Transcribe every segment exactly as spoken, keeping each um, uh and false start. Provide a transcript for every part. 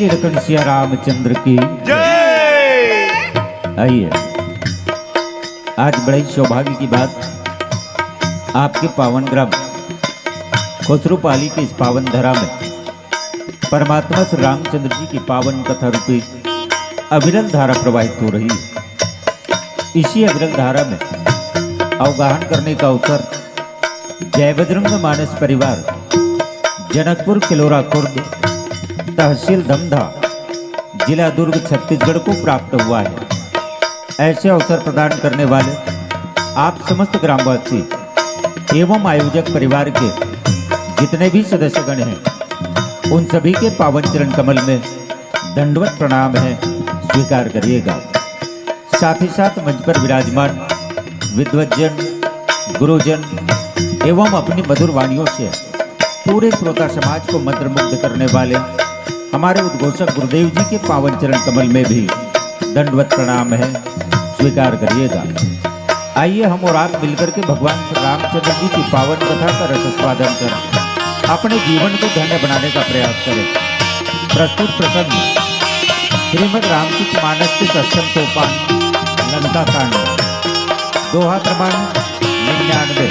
लखन सिया रामचंद्र की। जय। आइए, आज बड़े ही सौभाग्य की बात, आपके पावन ग्राम खुसरूपाली के इस पावन धरा में परमात्मा श्री रामचंद्र जी की पावन कथा रूपी अविरल धारा प्रवाहित हो रही है। इसी अविरल धारा में अवगाहन करने का अवसर जय बजरंग मानस परिवार, जनकपुर किलोरा खुर्द, तहसील धमधा, जिला दुर्ग, छत्तीसगढ़ को प्राप्त हुआ है। ऐसे अवसर प्रदान करने वाले आप समस्त ग्रामवासी एवं आयोजक परिवार के जितने भी सदस्यगण हैं, उन सभी के पावन चरण कमल में दंडवत प्रणाम है, स्वीकार करिएगा। साथ ही साथ मंच पर विराजमान विद्वज्जन, गुरुजन एवं अपनी मधुर वाणियों से पूरे श्रोता समाज को मंत्रमुग्ध करने वाले हमारे उद्घोषक गुरुदेव जी के पावन चरण कमल में भी दंडवत प्रणाम है, स्वीकार करिएगा। आइए, हम और आप मिलकर के भगवान श्री रामचंद्र जी की पावन कथा का रसास्वादन कर अपने जीवन को धन्य बनाने का प्रयास करें। प्रस्तुत प्रसंग श्रीमद् रामचरित मानस के षष्ठम सोपान, लंका कांड, दोहा क्रमांक निन्यानवे,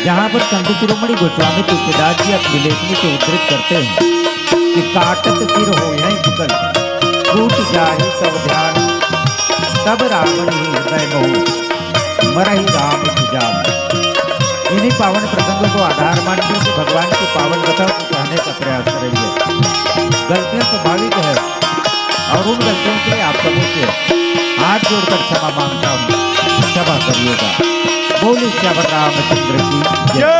जहाँ पर संत शिरोमणि गोस्वामी तुलसीदास जी अपनी लेखनी से उद्धृत करते हैं कि काटत सिर होइहैं विकल, टूट जाहि सब ध्यान, तब रावण ही हृदय मोहु, मरहि राम सुजान। इन्हीं पावन प्रसंगों को आधार मान करके भगवान की पावन कथा को कहने का प्रयास करेंगे। गलतियां स्वाभाविक है और उन गलतियों के लिए आप सबों से हाथ जोड़कर क्षमा मांगता हूँ, क्षमा करिएगा। बोलिए सियावर रामचंद्र की जय। जय।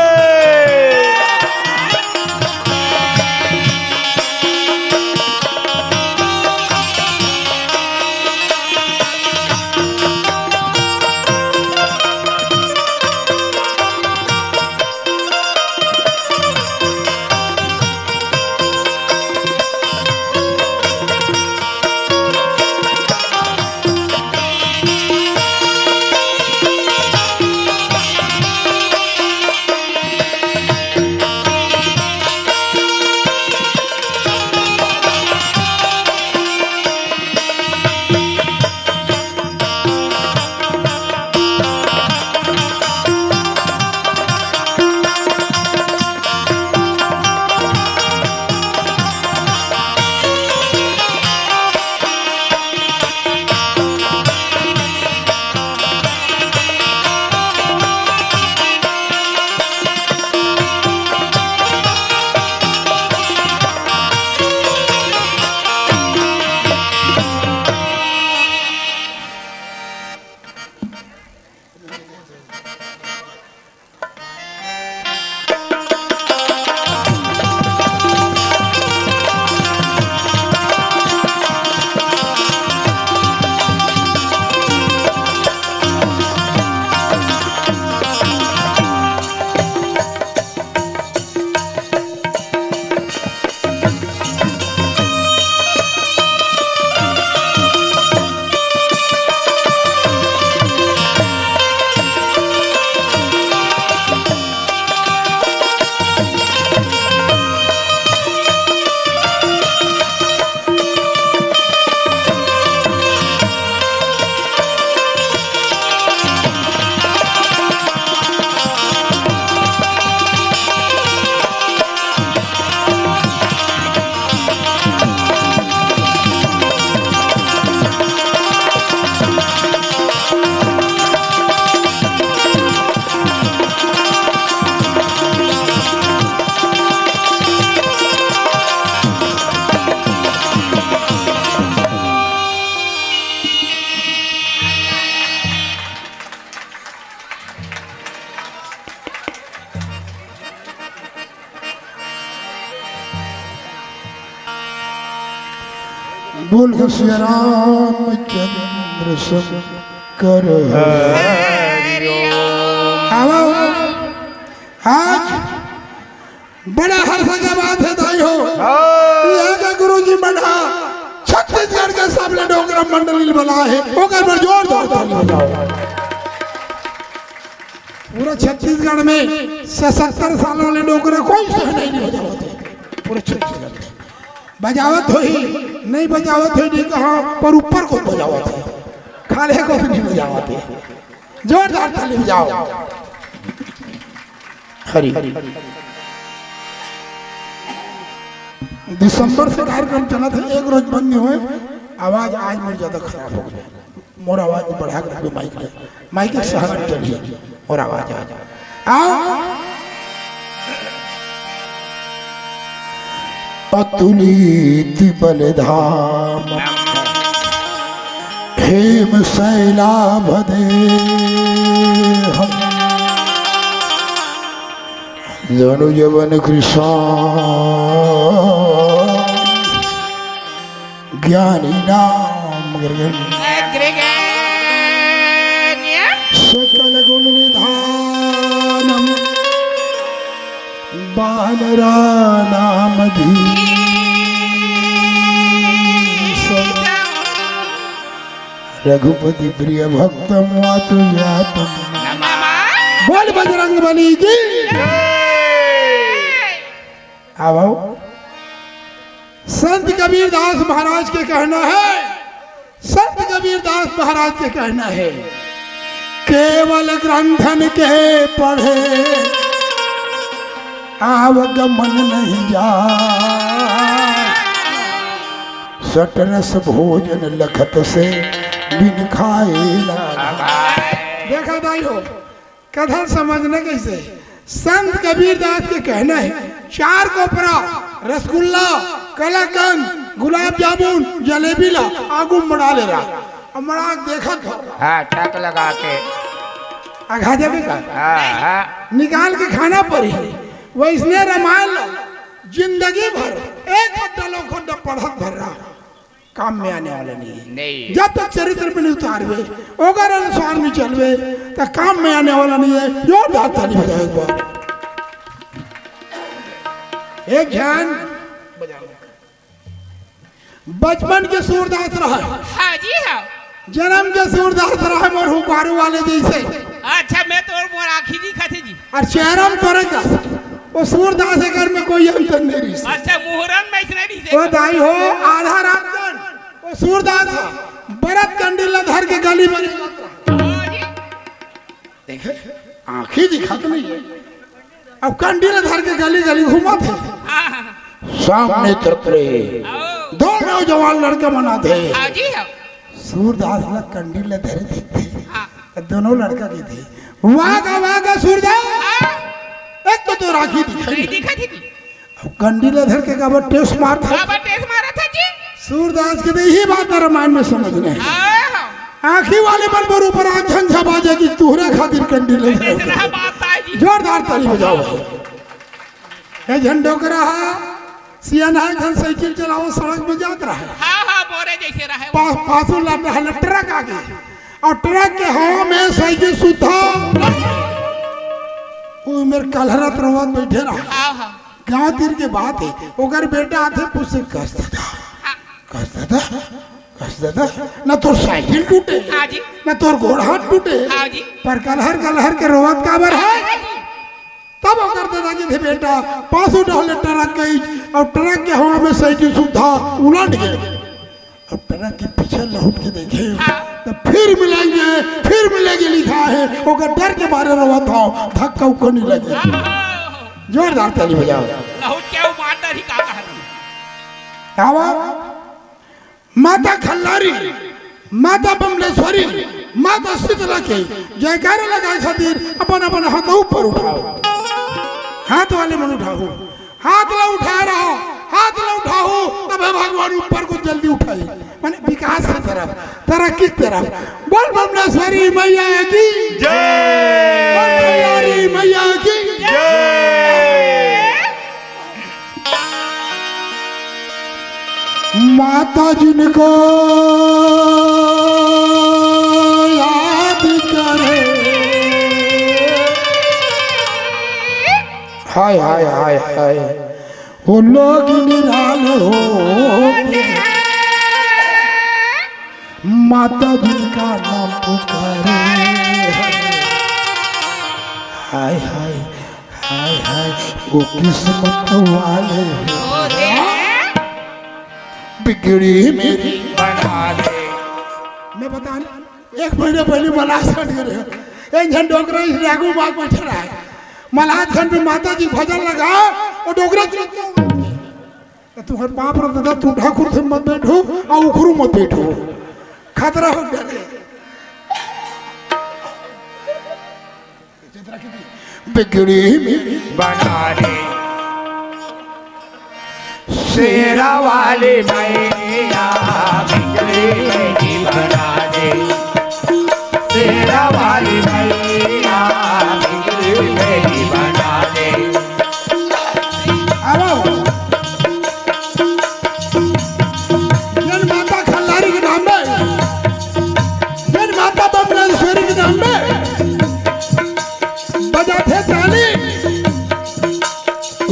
बोल सिया रामचंद्र शंकर हरि। हरि ओम। आओ, आज बड़ा हर्ष के बात है दाई हो। हाँ। यहाँ के गुरु जी मन हा छत्तीसगढ़ के सबले डोकरा मंडली बला है, ओकर पर जोरदार ताली बजाओ। पूरा छत्तीसगढ़ में सतहत्तर साल वाले डोकरा कोई सहनाई नहीं बजावत है, पूरे छत्तीसगढ़ में। बजावत होही, नहीं बजावत होही, नहीं कहा, पर ऊपर कोई बजावत हे, खाल्हे कोई नहीं बजावत हे। जोरदार ताली बजाओ। हरि। दिसंबर से कार्यक्रम चलत हे, एक रोज बंद नहीं होय। आवाज आज मोर ज्यादा खराब हो गे, मोर आवाज बढ़ा के रखबे माइक ले, माइक के सहारा चली, मोर आवाज आ जा। आओ। अतुलित बलधाम हेम शैलाभ देहम। जनु जवन कृषा ज्ञानी नाम ग्रगन। सकल गुण निधानम बानरा नाम धीशम। रघुपति प्रिय भक्तम वातु जातम। बोल बजरंग बली की। आओ, आओ। संत कबीर दास महाराज के कहना है, संत कबीर दास महाराज के कहना है, केवल ग्रंथन के पढ़े आवागमन नहीं जाय, सटरस भोजन लखत से बिन खाए लाग। देखा दाई हो, कथा समझना कैसे? संत कबीर दास के कहना है, चार कोपरा, रसगुल्ला, कलाकंद, गुलाब जामुन, जलेबी ला आगू मड़ा ले रहा। अब मड़ा के देखत हो। हाँ, टक लगा के। आघा जाबे का? हाँ, हाँ। निकाल के खाना पड़ी। वैसने रामायण ला जिंदगी भर एक खड्डा लो खड्डा पढ़त भर रहा। काम में आने वाला नहीं है। नहीं। जब तक चरित्र में नहीं उतारबे, ओकर अनुसार नहीं चलबे, तो काम में आने वाला नहीं है। जोरदार ताली बजाओ एक बार। एक ध्यान। बचपन के सूरदास रहे। हाँ जी, हाँ। जन्म के सूरदास रहे, मोर हुबारू वाले जैसे। अच्छा, मैं तो मोर आँखी दिखत हे जी। अउ चेहरा म तोरे कस। वो सूरदास के घर में कोई अंतर नहीं रहिस। अच्छा, मुहूर्त में इसने नहीं से। वो दाई हो, आधा रात कन वो सूरदास ह बरत कंडील ला धर के गली में। हाँ जी। देखे, आँखी दिखत नहीं है। अब कंडील ला धर के गली गली घूमत हे। हाँ, हाँ। सामने तरफ ले हाँ। दो नौजवान लड़का मन आथे। हाँ जी, हाँ। सूरदास ला कंडील ला धरे देखथे। हाँ। दोनों लड़का कहिथे, "वाह गा, वाह गा सूरदास।" हाँ। एक तो तोर आँखी दिखत नहीं हे। दिखत हे जी। अब कंडील ला धर के काबर टेस मारत हे? काबर टेस मारत हे जी? सूरदास के तो यही बात रामायण में समझना है। हाँ, हाँ। आँखी वाले मन बर ऊपर आज झंझा बाजे कि तुहरे खातिर कंडील ला धरे। ऐसे रहा बात है जी। जोरदार ताली बजाओ। ये झंडोकरा हा, सियान हा, झन साइकिल चलाओ, सड़क में जात रहा है। हाँ, हाँ, बोरे जैसे रहे। पा-, पासू लाते हले ट्रक आगे, अउ ट्रक के हवा में साइकिल सुद्धा वो मेर कलहरत रोवत बैठे रहा। हाँ, हाँ। गाँव तीर के बात है, ओकर बेटा आथे, पूछे, "कस ददा, हाँ। कस ददा, कस ददा, ना तोर साइकिल टूटे, हाँ जी। ना तोर गोड़ हाथ टूटे, हाँ जी। पर कलहर कलहर के रोवत काबर है?" हाँ जी। तब ओकर ददा कहिथे, "बेटा, पासू डहले ट्रक गई, अउ ट्रक के हवा में साइकिल सुद्धा उलट गे।" अब ट्रक के पीछे लहुट के देखे, हाँ। तो फिर मिलेंगे, फिर मिलेंगे लिखा है, ओकर डर के मारे रोवत हव, धक्का उक्का नहीं लगे। हाँ। जोरदार ताली बजाओ। लहुट के वो मार डर ही का है। आवा, माता खल्लारी, माता बमलेश्वरी, माता शीतला के जयकारा लगाए खातिर अपन अपन हाथ ऊपर उठाओ, हाथ वाले मन उठाओ। हाथ ला उठा रहा हो, हाथ ला उठाओ, तब हे भगवान ऊपर को जल्दी उठाई, माने विकास की तरफ, तरक्की की तरफ। बोल बमलेश्वरी मैया की जय। बोल खल्लारी मैया की जय। माता जिनको याद करे, हाय, हाय, हाय, हाय। वो लोग निराले होते हैं, माता जिनका नाम पुकारे। हाय, हाय, हाय, हाय, वो किस्मत वाले होते हैं। बिगड़ी मेरी बना दे। मैं बता, एक महीना पहले मलाह छठ करे, एक झन डोकरा इस डाकू बाग बैठे रहा है। मलाह छठ में माता जी भजन लगा, वो डोकरा चुप हो गया। तो तुम्हारे बाप रे दादा, तू ठाकुर से मत बैठो और उखरू मत बैठो, खतरा हो गया। बिगड़ी मेरी बना दे, शेरा वाली मैया, बिगड़ी मेरी बना दे, शेरा वाली मैया, बिगड़ी मेरी बना दे। आओ। जन माता खल्लारी के नाम में, जन माता बमलेश्वरी के नाम में बजाथे ताली।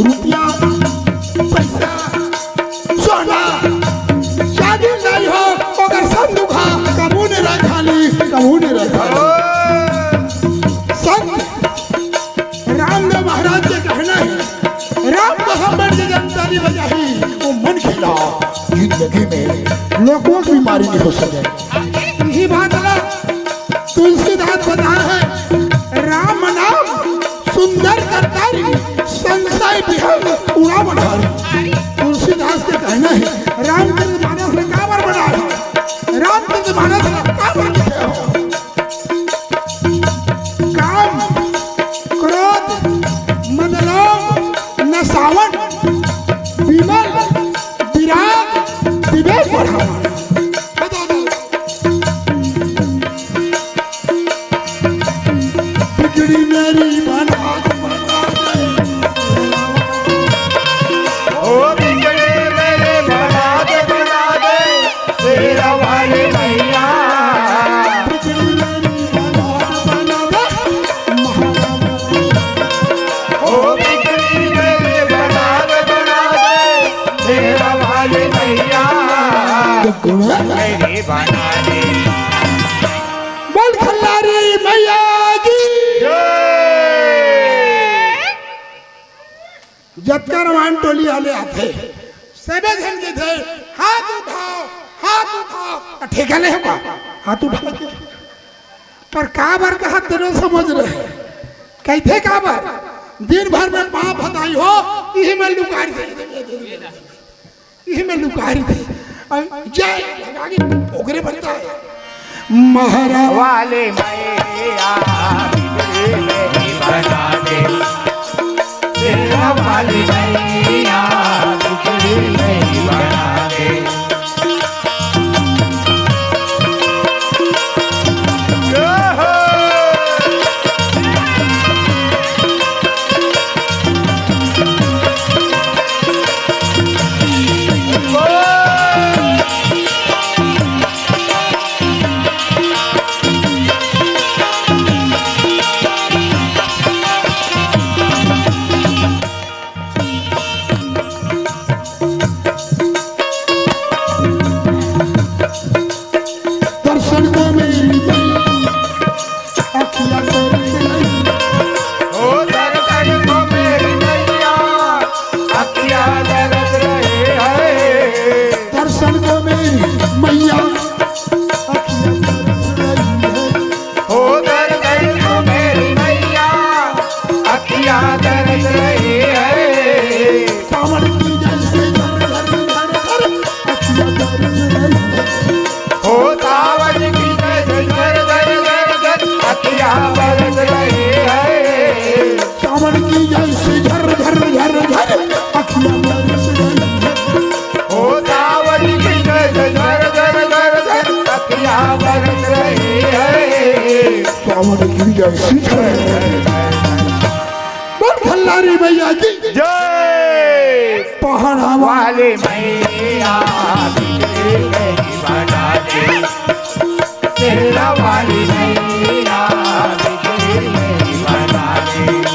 रुपया, पैसा, सोना, चांदी नहीं हो, ओकर संदूक हा कबू नहीं रखा ली, कबू नहीं रखा ली। संत रामदेव महाराज के कहना है, राम कहाँ बैठ के जब ताली बजाही, वो मन खेला, जिंदगी में लोगों की बीमारी नहीं हो सके। यही बात ला तुलसीदास बताए हैं, राम नाम सुंदर करतारी, संशय विहग उड़ावन हारी। तुलसीदास के कहना है, रामचंद्र मानस ने काबर बनाए हो? रामचंद्र मानस ने काबर लिखे हो? काम, क्रोध, मदलोभ, नसावन, विमल, विराग, विवेक बढ़ावन। बता दो। बिगड़ी मेरी बना दे, बना दे। ओ बिगड़ी मेरी बना दे, बना दे, शेरा वाली मैया। बिगड़ी मेरी बना दे, बना दे, महाराज। ओ बिगड़ी मेरी बना दे, बना दे, शेरा वाली मैया। बिगड़ी मेरी बना दे। बोल खल्लारी मैया की। जय। जतका रवान टोली वाले आथे, सबे झन कहिथे, "हाथ उठाओ, हाथ उठाओ।" आ, ठेका ले होगा, हाथ उठा के। पर काबर कहा तेनो समझ रहे, कहिथे काबर? दिन भर में पाप हताई हो, इही में लुकारी दे। इही में लुकारी थे। अउ जय लगा के ओकरे बनता है। महाराज वाले मैया, बिगड़ी मेरी बना दे। शेरा वाली मैया, बिगड़ी मेरी बना दे। जय हो। दर्शन को मेरी मैया, अखियाँ तरस रही। ओ दर्शन को मेरी मैया, अखियाँ तरस रही है। दर्शन को मेरी मैया, अखियाँ तरस रही है। ओ दर्शन को मेरी मैया, अखियाँ तरस रही है। सावन की जैसे झर झर झर झर अखियाँ बरस रही है। ओ सावन की जैसे झर झर झर झर अखियाँ बरस रही है। सावन की जैसे झर झर झर झर अखियाँ बरस रही है। ओ सावन की जैसे झर झर झर झर अखियाँ बरस रही है। सावन की जैसी झर। बोल खल्लारी मैया की जय। पहाड़ा वाले मैया, बिगड़ी मेरी बना दे। शेरा वाली मैया, बिगड़ी मेरी बना दे।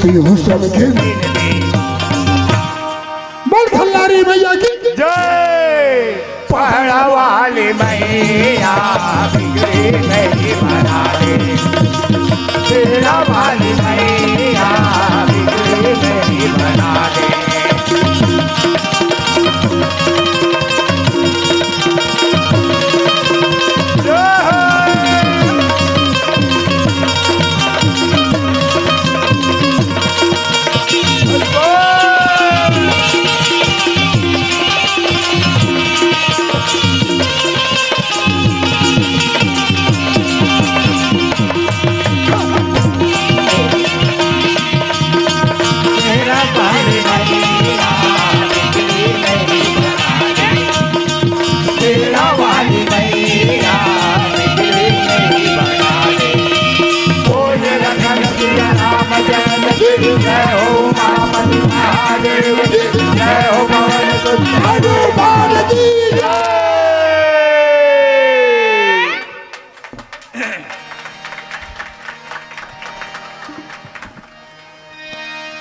पीहू सबके। बोल खल्लारी मैया की। जय। पहाड़ा वाली मैया बिगड़ी मेरी बना दे। शेरा वाली मैया बिगड़ी मेरी बना दे।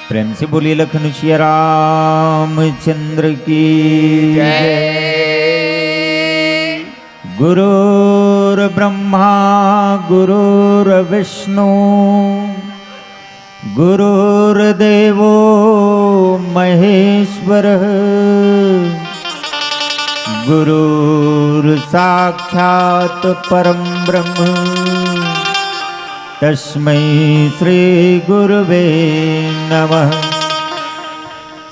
प्रेम से बोलिए लखन सिया रामचंद्र की जय। गुरुर्ब्रह्मा गुरुर्विष्णु गुरुर्देवो महेश्वरः। गुरुर्साक्षात् परं ब्रह्म तस्मै श्री गुरुवे नमः।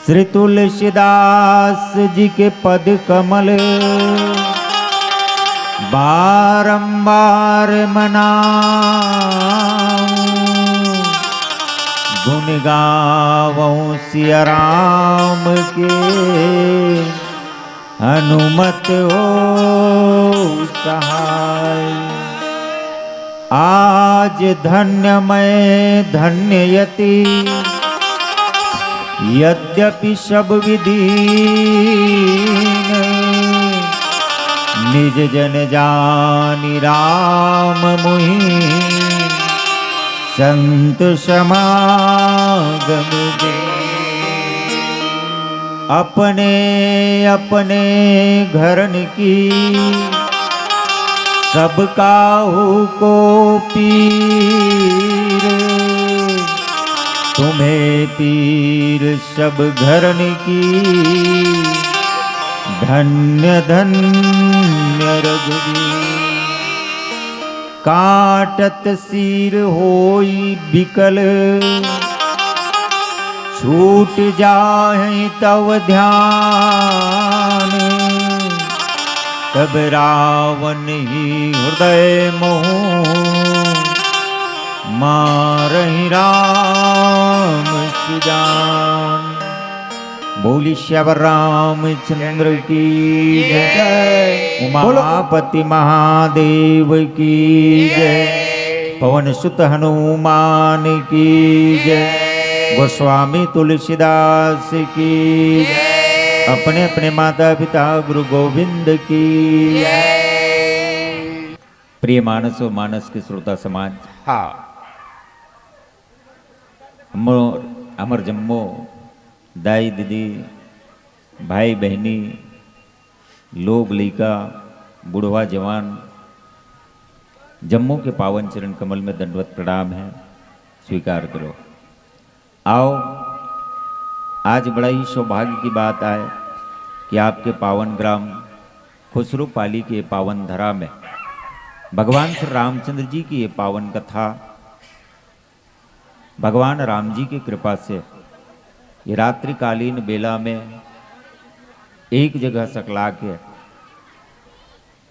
श्री तुलसीदास जी के पद कमल बारंबार मनाऊं, गुण गावऊं सिया राम के हनुमत हो सहाय। आज धन्य मैं धन्य यति, यद्यपि सब विधि नहीं। निज जन जानि राम मुहि संत समागम दे। अपने अपने घरन की सब काहू को पीर, तुम्हें पीर सब घरन की, धन्य धन्य रघुवीर। काटत सिर होई बिकल, छूट जाहि तव ध्यान। तब रावण ही हृदय मोहु, मारहि राम सुजान। बोली सियावर रामचंद्र की जय। जय। बोलो। उमापति महादेव की जय। पवन सुत हनुमान की जय। गोस्वामी तुलसीदास की जय। अपने अपने माता पिता गुरु गोविंद की जय। प्रिय मानस और मानस के श्रोता समाज, हाँ। हमर, हमर जम्मो दाई दीदी, भाई बहिनी, लोग लइका, बुढ़वा जवान, जम्मो के पावन चरण कमल में दंडवत प्रणाम है, स्वीकार करो। आओ, आज बड़ा ही सौभाग्य की बात आय कि आपके पावन ग्राम खुसरूपाली के पावन धरा में भगवान श्री रामचंद्र जी की ये पावन कथा भगवान राम जी की कृपा से ये रात्रिकालीन बेला में एक जगह सकला के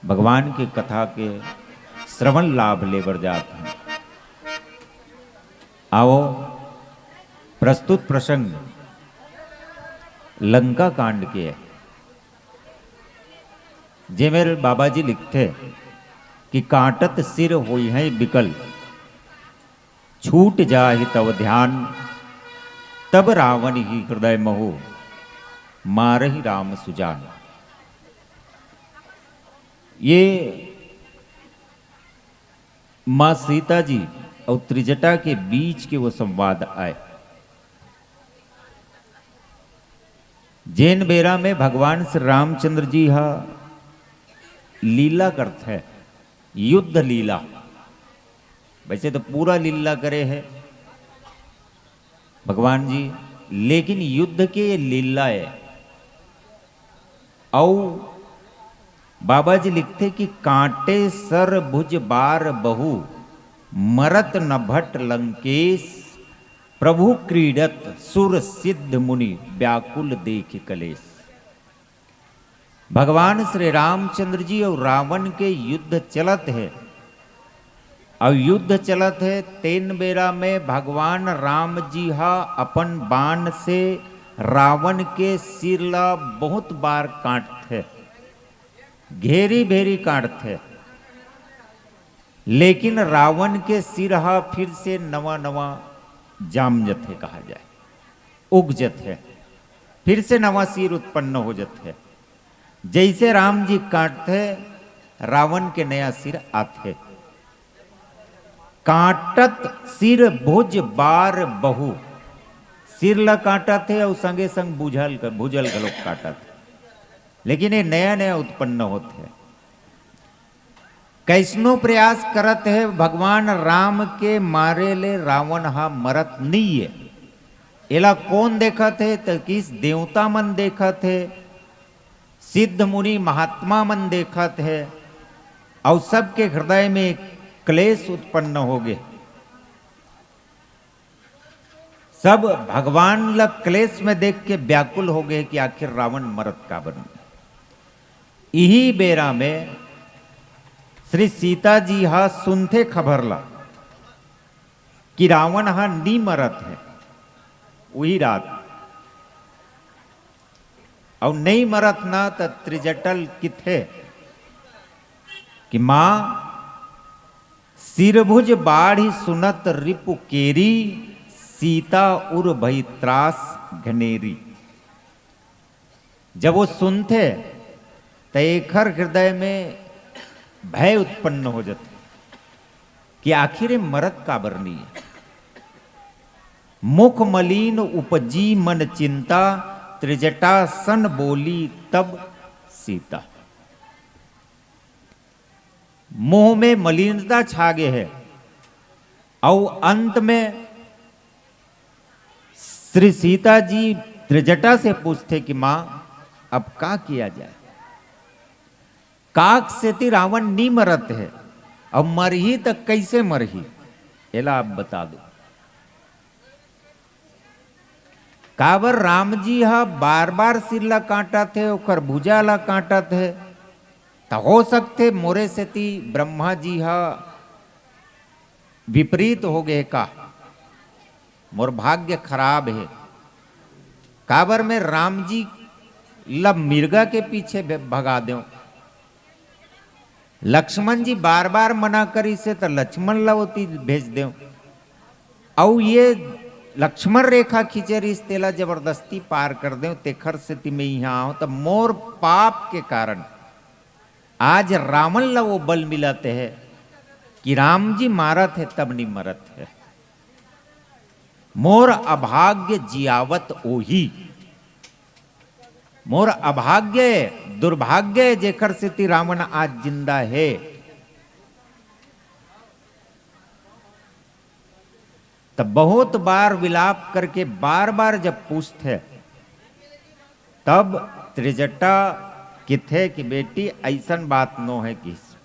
भगवान के कथा के श्रवण लाभ ले बर जात हन। आओ, प्रस्तुत प्रसंग लंका कांड के है, जेमेर बाबा जी लिखथे कि काटत सिर होइहैं बिकल, छूट जाहि तव ध्यान, तब रावण ही हृदय मोहु, मारहि राम सुजान। ये माँ सीता जी और त्रिजटा के बीच के वो संवाद आय। जेन बेरा में भगवान श्री रामचंद्र जी हा लीला करथे, युद्ध लीला, वैसे तो पूरा लीला करे हे भगवान जी, लेकिन युद्ध के ये लीला हे। अउ बाबा जी लिखथे कि कांटे सर भुज बार बहु, मरत न भट लंकेश, प्रभु क्रीडत सुर सिद्ध मुनि, व्याकुल देख कलेश। भगवान श्री रामचंद्र जी अउ रावण के युद्ध चलत हे, अउ युद्ध चलत हे, तेन बेरा में भगवान राम जी हा अपन बाण से रावण के सिर ला बहुत बार काटथे, घेरी भेरी काटथे, लेकिन रावण के सिर हा फिर से नवा नवा जाम जथे, कहा जाए, उग जथे, फिर से नवा सिर उत्पन्न हो जथे। जैसे राम जी काटथे, रावण के नया सिर आथे। काटत सिर भुज बार बहु, सिर ला काटत हे अउ संगे संग भुजल, भुजल घलोक काटत हे, लेकिन ये नया नया उत्पन्न होत हे। कैसनो प्रयास करत हे भगवान राम के मारे ले रावण हा मरत नइये। एला कोन देखत हे? त किस देवता मन देखत हे, सिद्ध मुनि महात्मा मन देखत हे, अउ सबके हृदय में क्लेश उत्पन्न हो गे। सब भगवान ल क्लेश में देख के व्याकुल हो गे कि आखिर रावण मरत काबर नइ। इही बेरा में श्री सीता जी हा सुनथे खबर ला कि रावण हा नी मरत हे। उही रात अउ नइ मरत ना, त त्रिजटा ल किथे कि माँ, सिरभुज बाढ़ि सुनत रिपु केरी, सीता उर भई त्रास घनेरी। जब वो सुनथे, त एखर हृदय में भय उत्पन्न हो जथे कि आखिर ये मरत काबर नइ हे। मुख मलिन उपजी मन चिंता, त्रिजटा सन बोली तब सीता। मुंह में मलिनता छा गे हे, अउ अंत में श्री सीता जी त्रिजटा से पूछथे कि माँ, अब का किया जाए? काक सेती रावण नी मरत हे, अउ मरही त कइसे मरही, एला आप बता दो। काबर राम जी ह बार-बार सिर ला काटत हे, ओकर भुजा ला काटत हे, त हो सकथे मोरे सेती ब्रह्मा जी ह विपरीत हो गे का, मोर भाग्य खराब हे। काबर मैं राम जी ला मिर्गा के पीछे भे-, भगा देंव। लक्ष्मण जी बार-बार मना करिस हे, त लक्ष्मण ला ओती भेज देंव। अउ ये लक्ष्मण रेखा खींचे रिहिस, तेला जबरदस्ती पार कर देंव, तेखर सेती मैं इहाँ आंव, त मोर पाप के कारण आज रावण ला वो बल मिलत हे कि राम जी मारत हे, तब नी मरत हे। मोर अभाग्य जियावत ओही, मोर अभाग्य, दुर्भाग्य, जेकर सेती रावण आज जिंदा हे। त बहुत बार विलाप करके बार-बार जब पूछथे, तब त्रिजटा किथे कि बेटी, अइसन बात नो हे किस।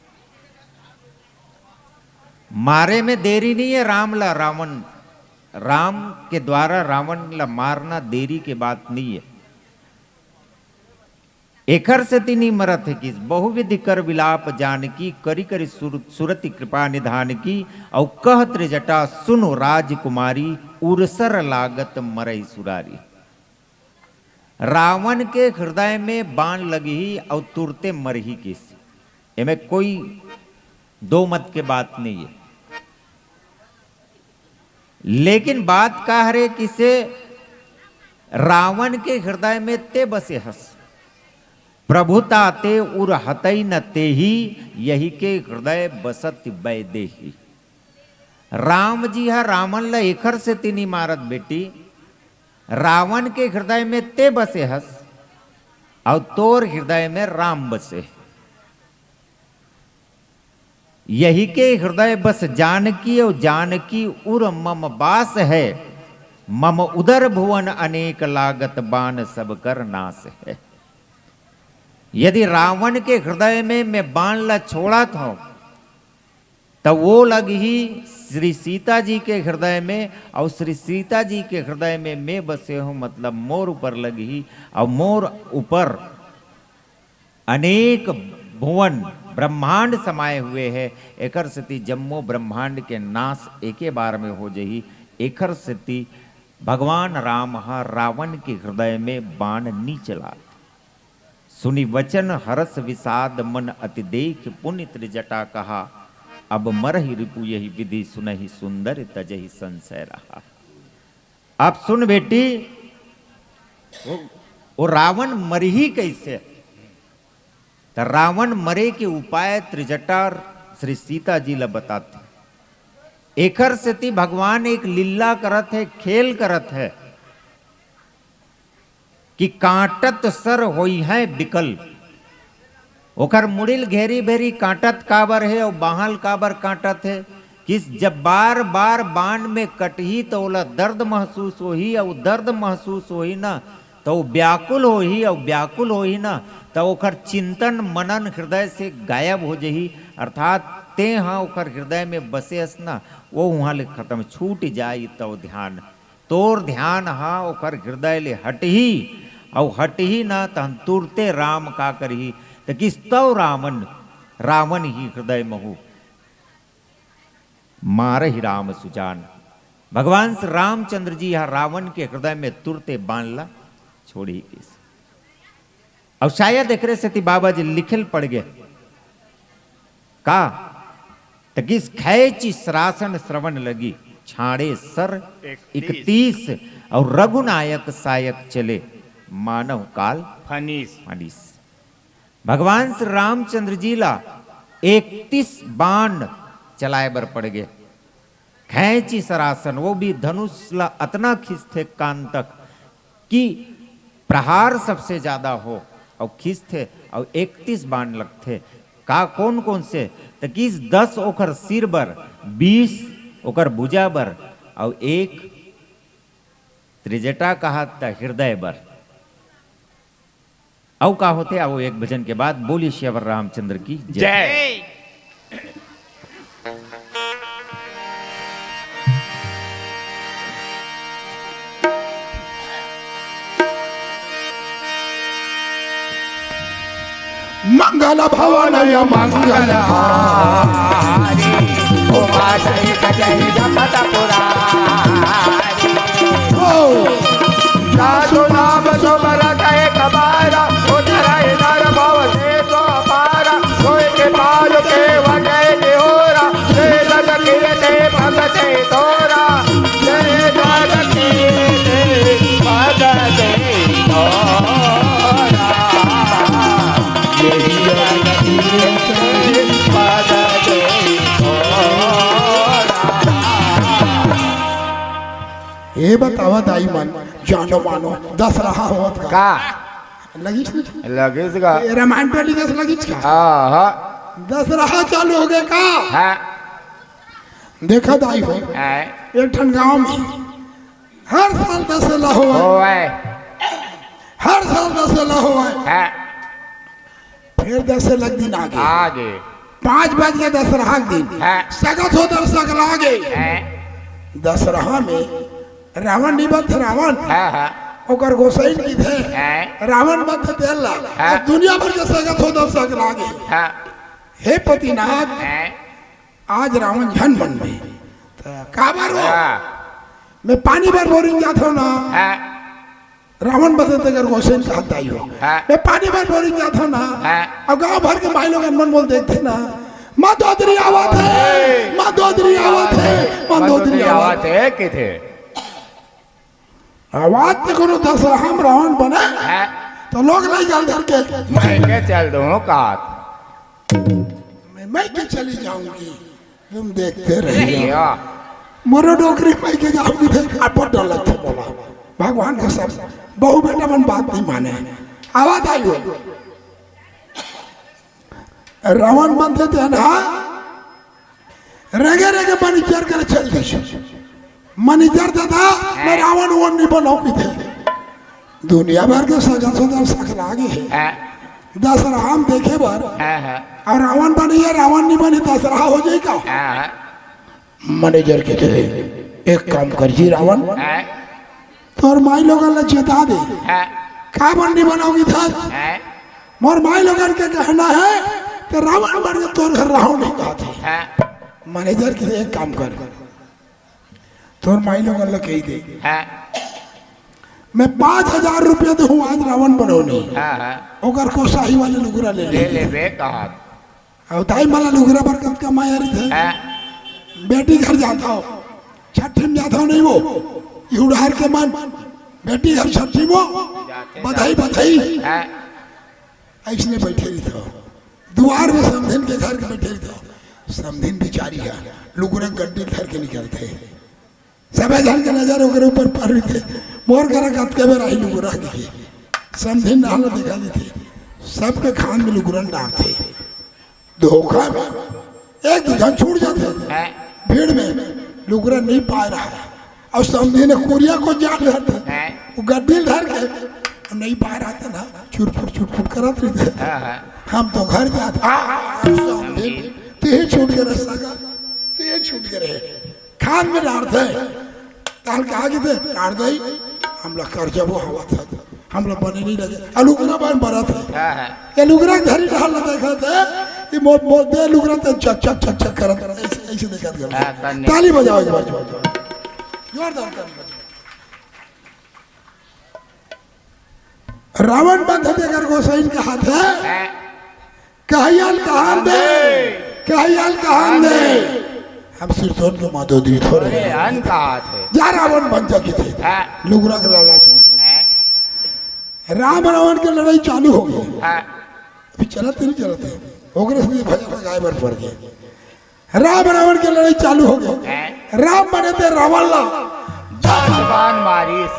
मारे में देरी नइ हे राम ला, रावण, राम के द्वारा रावण ला मारना देरी के बात नइ हे। एखर सेती नी मरत हे किस, बहुविधि कर विलाप जानकी, करि करि सुर-, सुरति कृपा निधान की, अउ कह त्रिजटा सुनु राजकुमारी, उरसर लागत मरई सुरारी। रावण के हृदय में बाण लगही अउ तुरते मरही किस, एमे कोई दो मत के बात नइ हे। लेकिन बात का हरे किसे, रावण के हृदय में ते बसे हस, प्रभुता ते उर हतई न तेही, यही के हृदय बसत बैदेही। राम जी ह रावण ल एखर सेती नी मारत बेटी, रावण के हृदय में ते बसे हस, अउ तोर हृदय में राम बसे। यही के हृदय बस जानकी, अउ जानकी उर मम बास है। मम उदर भुवन अनेक लागत, बान सब कर नास है। यदि रावण के हृदय में मैं बाण ला छोड़त हूं, त वो लगही श्री सीता जी के हृदय में, अउ श्री सीता जी के हृदय में मैं बसे हूं, मतलब मोर ऊपर लगही, अउ मोर ऊपर अनेक भुवन ब्रह्मांड समाये हुए हे। एकर सेती जम्मो ब्रह्मांड के नाश एके बार में हो जही। एकर सेती भगवान राम ह रावण के हृदय में बाण नी चलात। सुनि वचन हरष विषाद मन, अति देखि पुनि त्रिजटा कहा। अब मरहि रिपु यहि विधि सुनहि, सुंदरि तजहि संसय रहा। अब सुन बेटी, वो, वो रावण मरही कैसे? त रावण मरे के उपाय त्रिजटा श्री सीता जी ल बताथे। एखर सेती भगवान एक लीला करत हे, खेल करत हे। कि कांटत सर होइहैं बिकल। ओकर मुड़ी ल घेरी भेरी कांटत काबर हे अउ बांह ल काबर कांटत हे? कि जब बार-बार बाण में कटही त ओला दर्द महसूस होही, अउ दर्द महसूस होही न त ओ व्याकुल होही, अउ व्याकुल होही न त ओकर चिंतन मनन हृदय से गायब हो जही। अर्थात तें ह ओकर हृदय में बसे अस न, वो उहां ले खतम, छूट जाई त ओ ध्यान। तोर ध्यान ह ओकर हृदय ले हटही, अउ हटही न तहन तुरते राम का करही? त किस तव रावण, रावण ही हृदय महू मारहि राम सुजान। भगवान श्री रामचंद्र जी ह रावण के हृदय में तुरते बाण ला छोड़ही किस। अउ शायद एकरे सेती बाबा जी लिखे ल पड़ गे का, त किस खैची सरासन श्रवण लगी, छाड़े सर इकतीस। इकतीस, अउ रघुनायक सायक चले, मानव काल फनीस। फनीस। भगवान श्री रामचंद्र जी ला इकतीस बाण चलाए बर पड़ गे। खैंची सरासन, वो भी धनुष ला अतना खींचथे कान तक कि प्रहार सबसे ज्यादा हो, अउ खींचथे, अउ इकतीस बाण लगथे। का, कौन कौन से? त किस दस ओकर सिर बर, बीस ओकर भुजा बर, अउ एक त्रिजटा कहा त हृदय बर। अउ का होथे, आओ एक भजन के बाद। बोलिए सियावर रामचंद्र की जय। जय। मंगल भवन या मंगल हारी, उमा सहित जय जगत पुरारी। ओ। साधु नाम सुमरत एक बार, उतरै नर भव से तो पार। सोई के पार के वजय निहोरा, से जग कीर्ति भगते तोरा। से जग कीर्ति भगते तोरा। यही जग कीर्ति भगते तोरा। ये बतावा दाई मन, जानो मानो, दसरहा होत का? का? लगिस नहीं? लगिस का? ये रामायण टोली जस लगिस का? हाँ, हाँ। दसरहा चालू हो गया का? हाँ। देखा दाई हो, हाँ। एक ठन गांव में हर साल दसरहा होवय। होवय। हर साल दसरहा होवय। हाँ। फिर दसरहा के दिन आगे। आगे। पाँच बज के दसरहा के दिन। हाँ। सगत हो दर्शक लागे। हाँ। दसरहा में रावण निबंध रावण। हाँ, हाँ। ओकर गोसाई कहिथे। हाँ। रावण बंध तेल ला। हाँ। दुनिया भर के सगत हो दर्शक लागे। हाँ। हे पतिनाथ, हाँ। आज रावण झन मन में। त काबर हो? हाँ। मैं पानी बर बोरिंग जात हो ना। हाँ। रावण बंध तेकर गोसाई कहत दाई हो। हाँ। मैं पानी बर बोरिंग जात हो ना। हाँ। अब गांव भर के माई लोगन मन मोला देखथे ना, मंदोदरी आवत हे, मंदोदरी आवत हे, मंदोदरी आवत हे। हे, कहिथे। आवाज ते कोनो दसरहा म रावण बने, हाँ। तो लोग नहीं चल धर के। मैं के चल दूं का? मैं, मैं के चली जाऊंगी। तुम देखते रहिए। या। मोरो डोकरी पाई के जाऊंगी, फिर अब बहुत डर लगता बोला। भगवान कसम, बहू बेटा मन बात नहीं माने। आवत आई हो। रावण बनथे तेन हा रेंगे रेंगे मनीचर करा चल दिस। मनीचर दादा, मैं रावण वोन नइ बनांव कहिथे। दुनिया भर के सजन सजन सकला गे हे। हाँ। दसरहा म देखे बर। हाँ, हाँ। अउ रावण बनही, रावण नइ बनही, दसरहा हो जाही का? हाँ, हाँ। मनीचर कहिथे, एक काम कर जी रावण, हाँ। तोर माईलोगन ला चेता दे। हाँ। काबर नइ बनांव कहिथस? हाँ। मोर माईलोगन के कहना हे, त रावण बन के तोर घर रहंव नइ कहत हे। हाँ। मनीचर कहिथे, एक काम कर, तोर माईलोगन ला कहि दे। हाँ। मैं पाँच हजार रुपया देहूं, आज रावण बनव नहीं। हाँ, हाँ। ओकर कोसाही वाले लुगरा ले ले ले। लेबे कहा। अउ दाई मन ला लुगरा बर कतका माया रहिथे। हाँ। बेटी घर जाथंव, छट्ठी म जाथंव नहीं वो, इहू डहर के मन, बेटी घर छट्ठी म वो, जाथे, बधाई, जाथे। बधाई। हाँ। अइसने बइठे रहिथंव, दुवार म समधिन के घर के बइठे रहिथंव। समधिन बिचारी ह लुगरा गड्डी धर के निकलथे। सबे झन के नजर ओकरे ऊपर पर रहिथे। मोर करा कतके बेर आही लुगरा कहिके। समधिन डहर ला देखा देथे, सबके खांध म लुगरा ल डारथे। धोखा म एक दू झन छूट जाथे। हाँ। भीड़ म लुगरा नइ पाय रहय। अउ समधिन कुरिया कोती जाके धरथे। हाँ। वो गड्डी ल धर के नइ पाय रहथे ना, चुरपुर चुरपुर करत रहिथे। हाँ, हाँ। हम तो घर जात, आ, आ, आ, समधिन, समधिन। तेही छूट गे रहे सगा, तेही छूट गे रहे। खांध म डारथे। तहन कहा कहिथे, "डार दई, हमला करजबो होवत हे, हमला बने नइ लगे।" अउ लुगरा बन बरत हे। हाँ, हाँ। ये लुगरा के धरी डहर ला देखत हे, ये मो-, मो-, दे लुगरा त चक, चक, चक, चक करत, अइसे, अइसे देखत हे। हाँ, कन्ने। ताली बजाव एक बार, जोरदार ताली बजाव। रावण बनथे तेकर गोसाइन कहत हे, हाँ। कहइया ल कहन दे, कहइया ल कहन दे। हम सिरतोन के माधो दीदी थोरे। अरे, अन कहत हे। जा रावण बन जा कहिथे। हाँ। लुगरा के लालच म। हाँ। राम रावण के लड़ई चालू होगे। हाँ। अभी चलत हे, नइ चलत हे। ओकरे से भजन गाय बर परगे। राम रावण के लड़ई चालू होगे। हैं? राम बने ते रावण ला दस बान मारिस।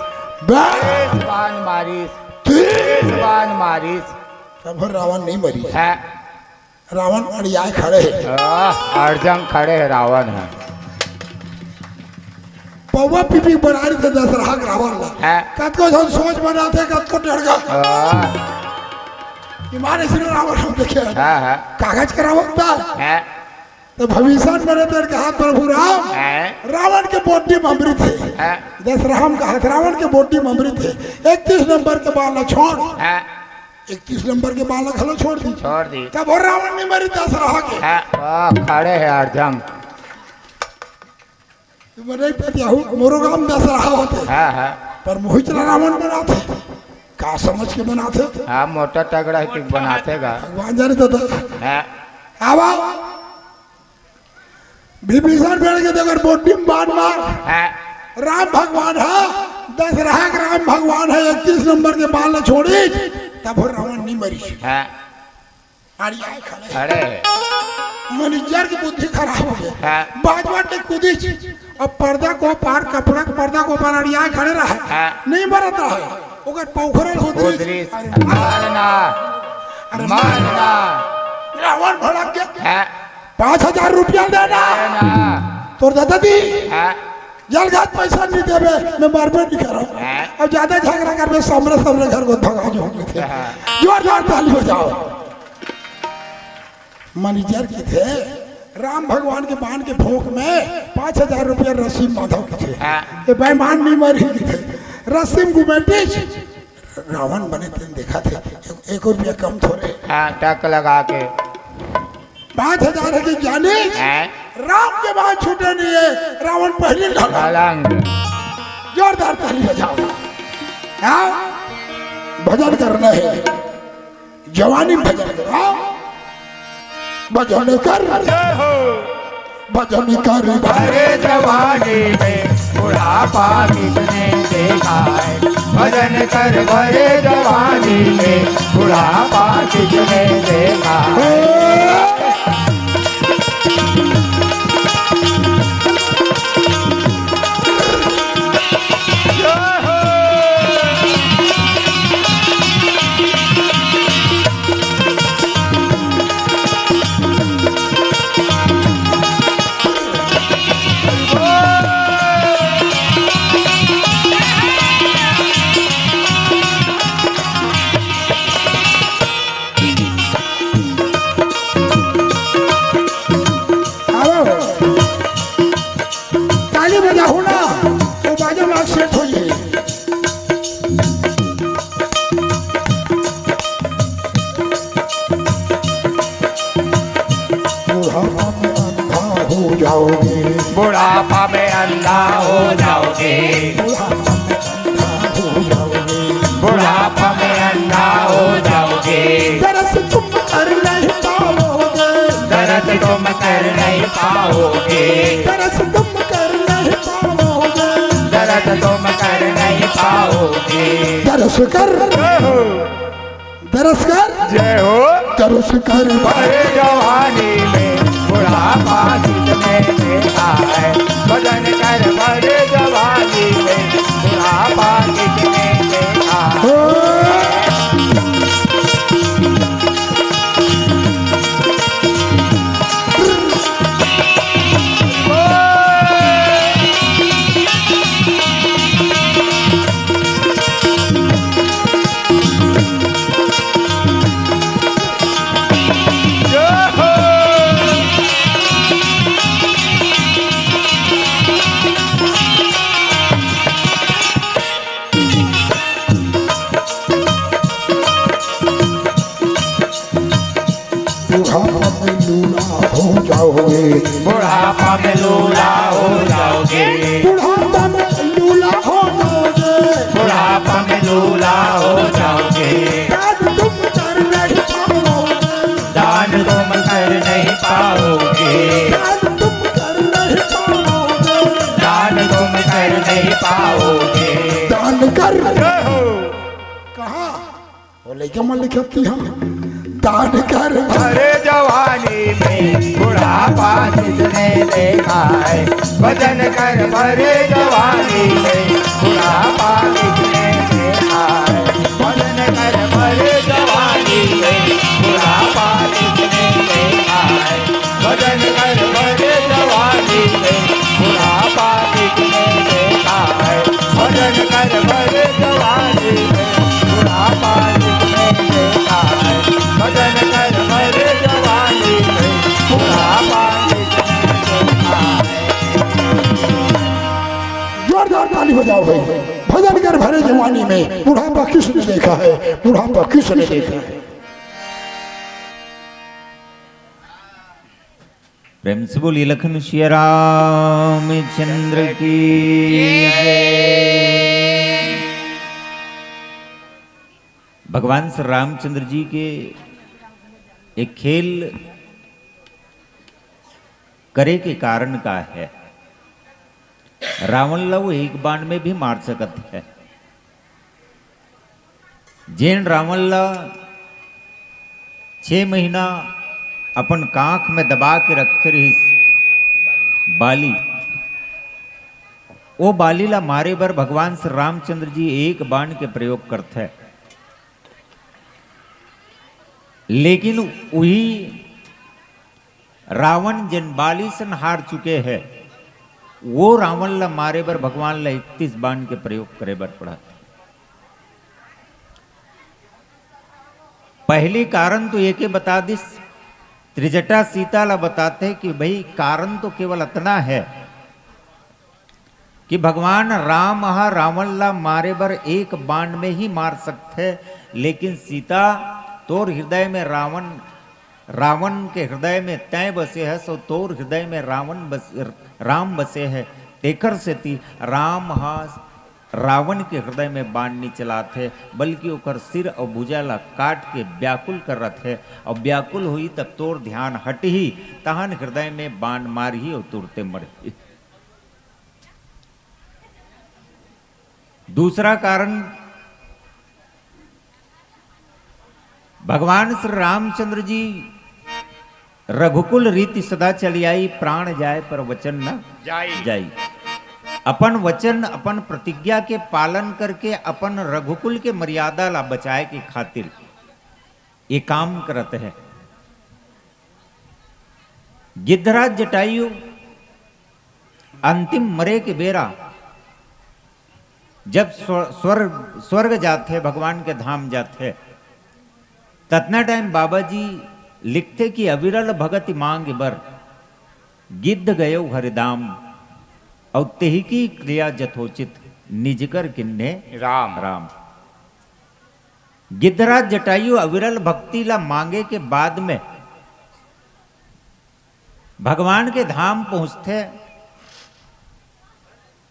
बस। बीस बान मारिस। तीस। तीस बान मारिस। तभो रावण नइ मरिस। हैं? रावण अड़ियाय खड़े हे। आह, अड़जंग खड़े हे रावण ह। पौवा पीपी बना रहिथे दसरहा के रावण ला। हैं? कतको झन सोच बनाथे, कतको टेड़गा। आह। ईमान अइसने रावण हम देखे हन। हाँ, हाँ। कागज के रावण त। हैं? त भविष्य बने तेन कहत प्रभु राम, हैं? रावण के बोड्डी म अमृत हे। हैं? दसरहा म कहत रावण के बोड्डी म अमृत हे। इकतीस नंबर के बाल ला छोड़। हैं? इकतीस नंबर के बाल ला घलो छोड़ दिस। छोड़ दिस। तभो रावण नइ मरिस दसरहा के। हैं? वाह, खड़े हे अड़जंग। तुमन नइ पतियाहू, मोरो गांव म दसरहा होथे। हाँ, हाँ। पर मोहित ला रावण बनाथे। का समझ के बनाथे? हाँ, मोटा तगड़ा हे कि बनाथे गा। भगवान जाने दादा। हाँ। आवा। विभीषण बेड़ के देवर बोड्डी म बान मार। हाँ। राम भगवान ह, दसरहा के राम भगवान ह, इकतीस नंबर के बाल ल छोड़िस, तभो रावण नइ मरिस। हाँ। अड़ियाय खड़े। अरे। मैनेजर के बुद्धि खराब होगे। हाँ। बाजवट ले कूदिस। अब पर्दा के ओ पार, कपड़ा के पर्दा के ओ पार अड़ियाय खड़े रहय। हाँ। नइ मरत रहय। ओकर पौखरल होत रहिस। होत रहिस। अरे मार। मारना। अरे मारना। रावण भड़क गे। हाँ। पाँच हजार रुपया देना। देना। तोर दादा दी। हाँ। जल घात पैसा नइ देबे, मैं मरबे नइ करंव। हाँ। अब जादा झगरा करबे, सामने सामने घर कोती भगा जाहूं। हाँ। जोरदार ताली बजाव। मैनेजर कहिथे, राम भगवान के बान के भोंक म पाँच हजार रुपया रस्सी म बांधव कहिथे। हाँ। ये बेईमान नइ मरही कहिथे। रस्सी म गुमेटिस, रावण बने तेन देखथे, एक, एक रुपया कम थोरे। हाँ, टक लगा के। पाँच हजार हे कि जानिस, हैं? राम के बान छूटे नइ हे, रावण पहिली ढलंग। ढलंग। जोरदार ताली बजाव। हाँ? भजन करना हे। जवानी म भजन करो। भजन कर। जय हो। भजन कर। अरे जवानी में बुढ़ापा किसने देखा है? भजन कर भरे जवानी में बुढ़ापा किसने देखा है? बुढ़ापा में अंधा हो जाओगे। बुढ़ापा में अंधा हो जाओगे। बुढ़ापा में अंधा हो जाओगे। बुढ़ापा में अंधा हो जाओगे। दरस तुम कर नहीं पाओगे। दरस तुम कर नहीं पाओगे। दरस तुम कर नहीं पाओगे। दरस तुम कर नहीं पाओगे। दरस कर। ओहो। दरस कर। जय हो। दरस कर। भरे जवानी में बुढ़ापा किसने देखा है? भजन कर भरे जवानी में बुढ़ापा किसने देखा है? ओ। बुढ़ापा में लूला हो जाओगे। बुढ़ापा में लूला हो जाओगे। बुढ़ापा में लूला हो जाओगे। बुढ़ापा में लूला हो जाओगे। दान तुम कर नहीं पाओगे। दान तुम कर नहीं पाओगे। दान तुम कर नहीं पाओगे। दान तुम कर नहीं पाओगे। दान कर। जय हो। कहाँ? वो लइका मन लिखत थी हम। दान कर। भरे जवानी में बुढ़ापा किसने देखा है? भजन कर भरे जवानी में बुढ़ापा किसने देखा है? भजन कर भरे जवानी में बुढ़ापा किसने देखा है? भजन कर भरे जवानी में बुढ़ापा किसने देखा है? भजन कर भरे जवानी में बुढ़ापा किसने देखा है? भजन कर भरे जवानी में बुढ़ापा किसने देखा है? जोरदार ताली बजाओ भाई। भजन कर भरे जवानी में बुढ़ापा किसने देखा है? बुढ़ापा किसने देखा है? प्रेम से बोलिए लखन सिया रामचंद्र की जय। भगवान श्री रामचंद्र जी के एक खेल करे के कारण का है? रावण ला वो एक बाण में भी मार सकत है। जेन रावण ला छह महीना अपन कांख में दबा के रखे रहिस बाली, ओ बाली ला मारे बर भगवान श्री रामचंद्र जी एक बाण के प्रयोग करथे, लेकिन उही रावण जेन बाली सन हार चुके हे, वो रावण ला मारे बर भगवान ला इकतीस बाण के प्रयोग करे बर पड़ा। पहली कारण तो एके बता दिस, त्रिजटा सीता ला बताथे कि भाई, कारण तो केवल अतना है कि भगवान राम ह रावण ला मारे बर एक बाण में ही मार सकथे, लेकिन सीता, तोर हृदय में रावण, रावण के हृदय में तैं बसे हस, अउ तोर हृदय में रावण बस, राम बसे हे। तेकर सेती राम ह रावण के हृदय में बाण नी चलात हे, बल्कि ओकर सिर अउ भुजा ला काट के व्याकुल करत हे, अउ व्याकुल होही तब तोर ध्यान हटही, तहन हृदय में बाण मारही अउ तुरते मरही। दूसरा कारण, भगवान श्री रामचंद्र जी रघुकुल रीति सदा चली आई, प्राण जाए पर वचन न जाई। जाई। अपन वचन, अपन प्रतिज्ञा के पालन करके अपन रघुकुल के मर्यादा ला बचाए के खातिर ये काम करत हे। गिद्धराज जटायु अंतिम मरे के बेरा जब स्व-, स्वर्ग, स्वर्ग जाथे, भगवान के धाम जाथे, ततना टाइम बाबा जी लिखथे कि अविरल भगति मांग बर गिद्ध गयो हरिधाम, अउ तेहि की क्रिया जथोचित निज कर किन्हे राम। राम। गिद्धराज जटायु अविरल भक्ति ला मांगे के बाद में भगवान के धाम पहुंचथे,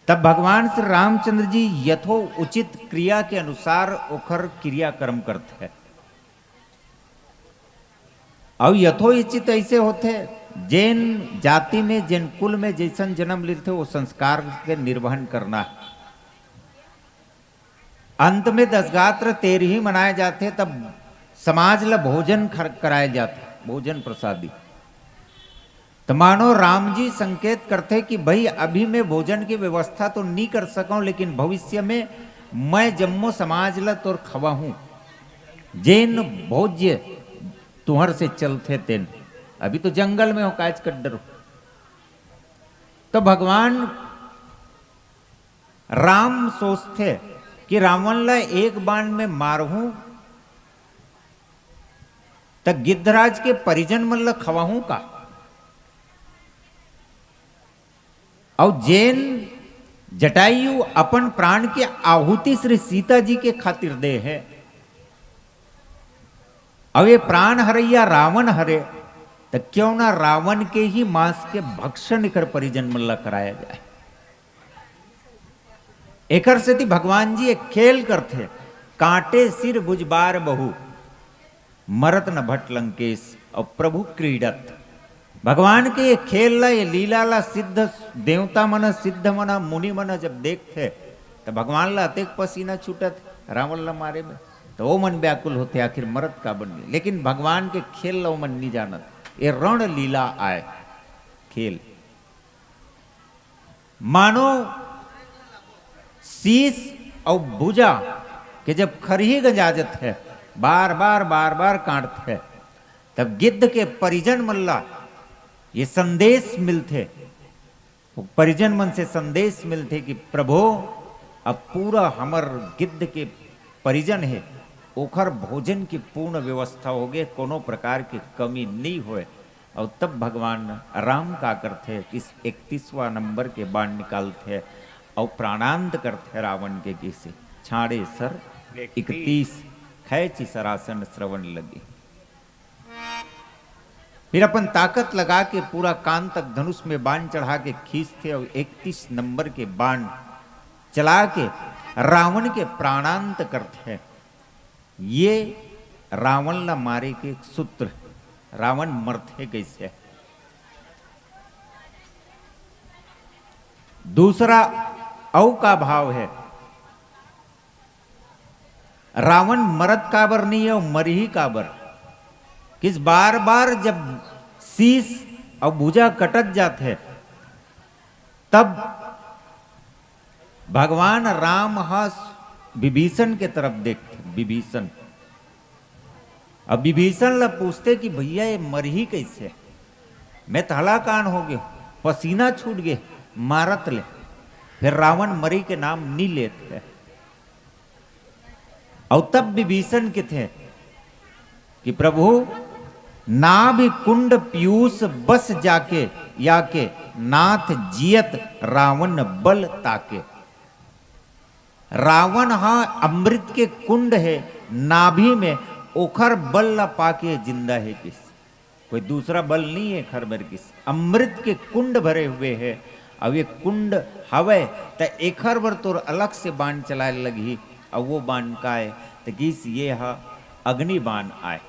तब भगवान श्री रामचंद्र जी यथो उचित क्रिया के अनुसार ओखर क्रियाकर्म करथे। अउ यथो उचित ऐसे होथे, जेन जाति में, जेन कुल में जैसन जन्म लेथे, वो संस्कार के निर्वहन करना है। अंत में दसगात्र तेरही मनाए जाथे, तब समाज ल भोजन खर-, कराए जाथे, भोजन प्रसादी। त मानो राम जी संकेत करथे कि भाई, अभी मैं भोजन की व्यवस्था तो नहीं कर सकूं, लेकिन भविष्य में मैं जम्मो समाज ल तोर खवाहूं, जेन भोज्य तुहर से चलथे तेन। अभी तो जंगल में हो, काज कड्डर हो। तो भगवान राम सोचथे कि रावण ला एक बाण में मारहूं, त गिद्धराज के परिजन मन ला खवाहूं का? अउ जेन जटायु अपन प्राण के आहुति श्री सीता जी के खातिर दे हे, अउ ये प्राण हरैया रावण हरे, त क्यों ना रावण के ही मांस के भक्षण एकर परिजन मन ला कराया जाए। एकर सेती भगवान जी एक खेल करथे, काटे सिर भुज बार बहु, मरत न भट लंकेश, अउ प्रभु क्रीडत। भगवान के ये खेल ला, ये लीला ला सिद्ध देवता मन, सिद्ध मन, मुनि मन जब देखथे, त भगवान ला अतेक पसीना छूटत रावण ला मारे में, त वो मन व्याकुल होथे, आखिर मरत काबर नहीं। लेकिन भगवान के खेल ला वो मन नहीं जानत। ये रण लीला आय, खेल। मानो शीश अउ भुजा के जब खरही गंजाजत हे, बार बार, बार बार काटत हे, तब गिद्ध के परिजन मन ला ये संदेश मिलथे, वो परिजन मन से संदेश मिलथे कि प्रभु, अब पूरा हमर गिद्ध के परिजन हे, ओखर भोजन की पूर्ण व्यवस्था होगे, कोनो प्रकार के कमी नहीं होय। अउ तब भगवान राम का करथे कि इकतीसवाँ नंबर के बाण निकालथे अउ प्राणांत करथे रावण के, किसे छाड़े सर इकतीस, खैची सरासन श्रवण लगी। फिर अपन ताकत लगा के पूरा कान तक धनुष में बाण चढ़ा के खींचथे अउ इकतीस नंबर के बाण चला के रावण के प्राणांत करथे। ये रावण ला मारे के सूत्र, रावण मरथे कैसे। दूसरा अउ का भाव है, रावण मरत काबर नहीं है, मरही काबर। किस बार बार जब शीश अउ भुजा कटत जात है, तब भगवान राम ह विभीषण के तरफ देखथे, विभीषण। अब विभीषण ला पूछथे कि भैया, ये मरही कैसे? मैं त हलाकान हो गे, पसीना छूट गे मारत ले। फिर रावण मरे के नाम नी लेत हे। अउ तब विभीषण कथे कि प्रभु, नाभि कुंड पीयूष बस जाके, या के नाथ जियत रावण बल ताके। रावण ह अमृत के कुंड हे नाभि में, ओखर बल ला पाके जिंदा हे किस। कोई दूसरा बल नहीं है एखर बर किस। अमृत के कुंड भरे हुए है, अब ये कुंड हवय त एखर बर तोर अलग से बाण चलाए लगही। अब वो बाण का है त किस, ये ह अग्नि बाण आय।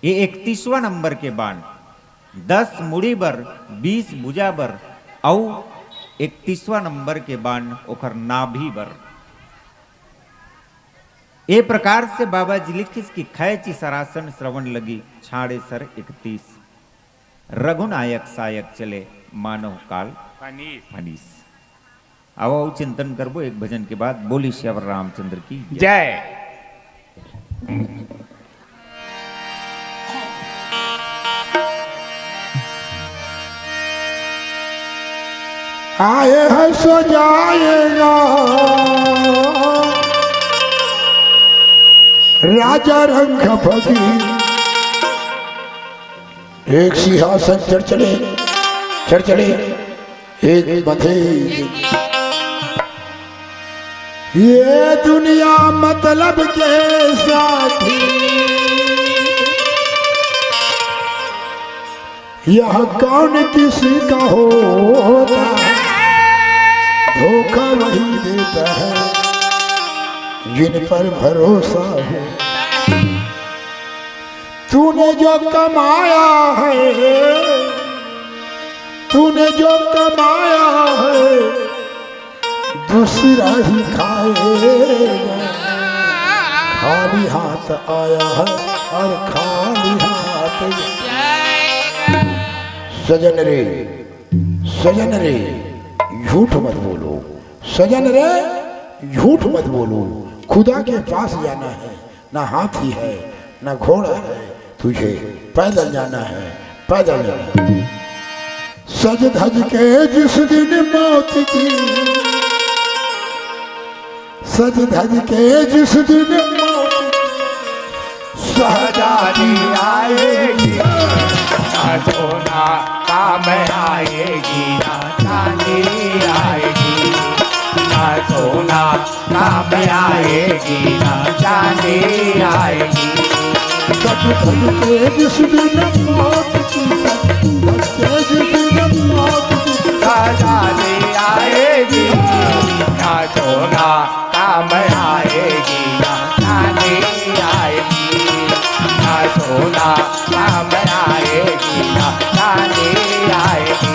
ये इकतीसवाँ नंबर के बाण, दस मुड़ी बर, बीस भुजा बर, अउ इकतीसवाँ नंबर के बाण ओखर नाभि बर। ए प्रकार से बाबा जी लिखिस कि खैची सरासन श्रवण लगी, छाड़े सर इकतीस। रघुनायक सायक चले, मानव काल फनीस। फनीस। आओ, आओ, चिंतन करबो एक भजन के बाद। बोली सियावर रामचंद्र की जय। जय। आए हैं सो जाएगा राजा रंग फकीर। एक सिंहासन चढ़ चढ़े, चढ़ चढ़े, एक बंधे। ये दुनिया मतलब के साथी, यह कौन किसी का होता है, धोखा वही देता है जिन पर भरोसा हो। तूने जो कमाया है, तूने जो कमाया है, दूसरा ही खाएगा। खाली हाथ आया है और खाली हाथ। सजन रे, सजन रे, झूठ मत बोलो। सजन रे, झूठ मत बोलो। खुदा के पास जाना है, ना हाथी है, ना घोड़ा है, तुझे पैदल जाना है, पैदल जाना है। सज धज के जिस दिन मौत की, सज धज के जिस दिन मौत की सहजादी आएगी, ना सोना काम आएगी, ना चांदी आएगी, ना सोना काम आएगी, ना चांदी आएगी। सज धज के जिस दिन मौत की, सज धज के जिस दिन मौत की सहजादी आएगी, ना सोना काम आएगी, ना चांदी आएगी, ना सोना काम आएगी, ना चांदी आएगी।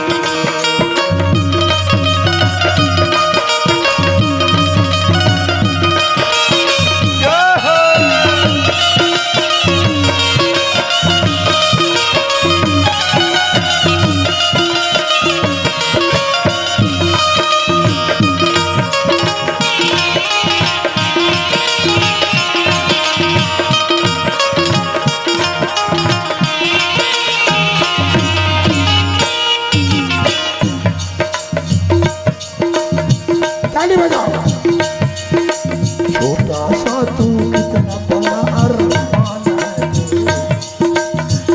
ताली बजाओ। छोटा सा तू कितना बड़ा अरमान है तेरे।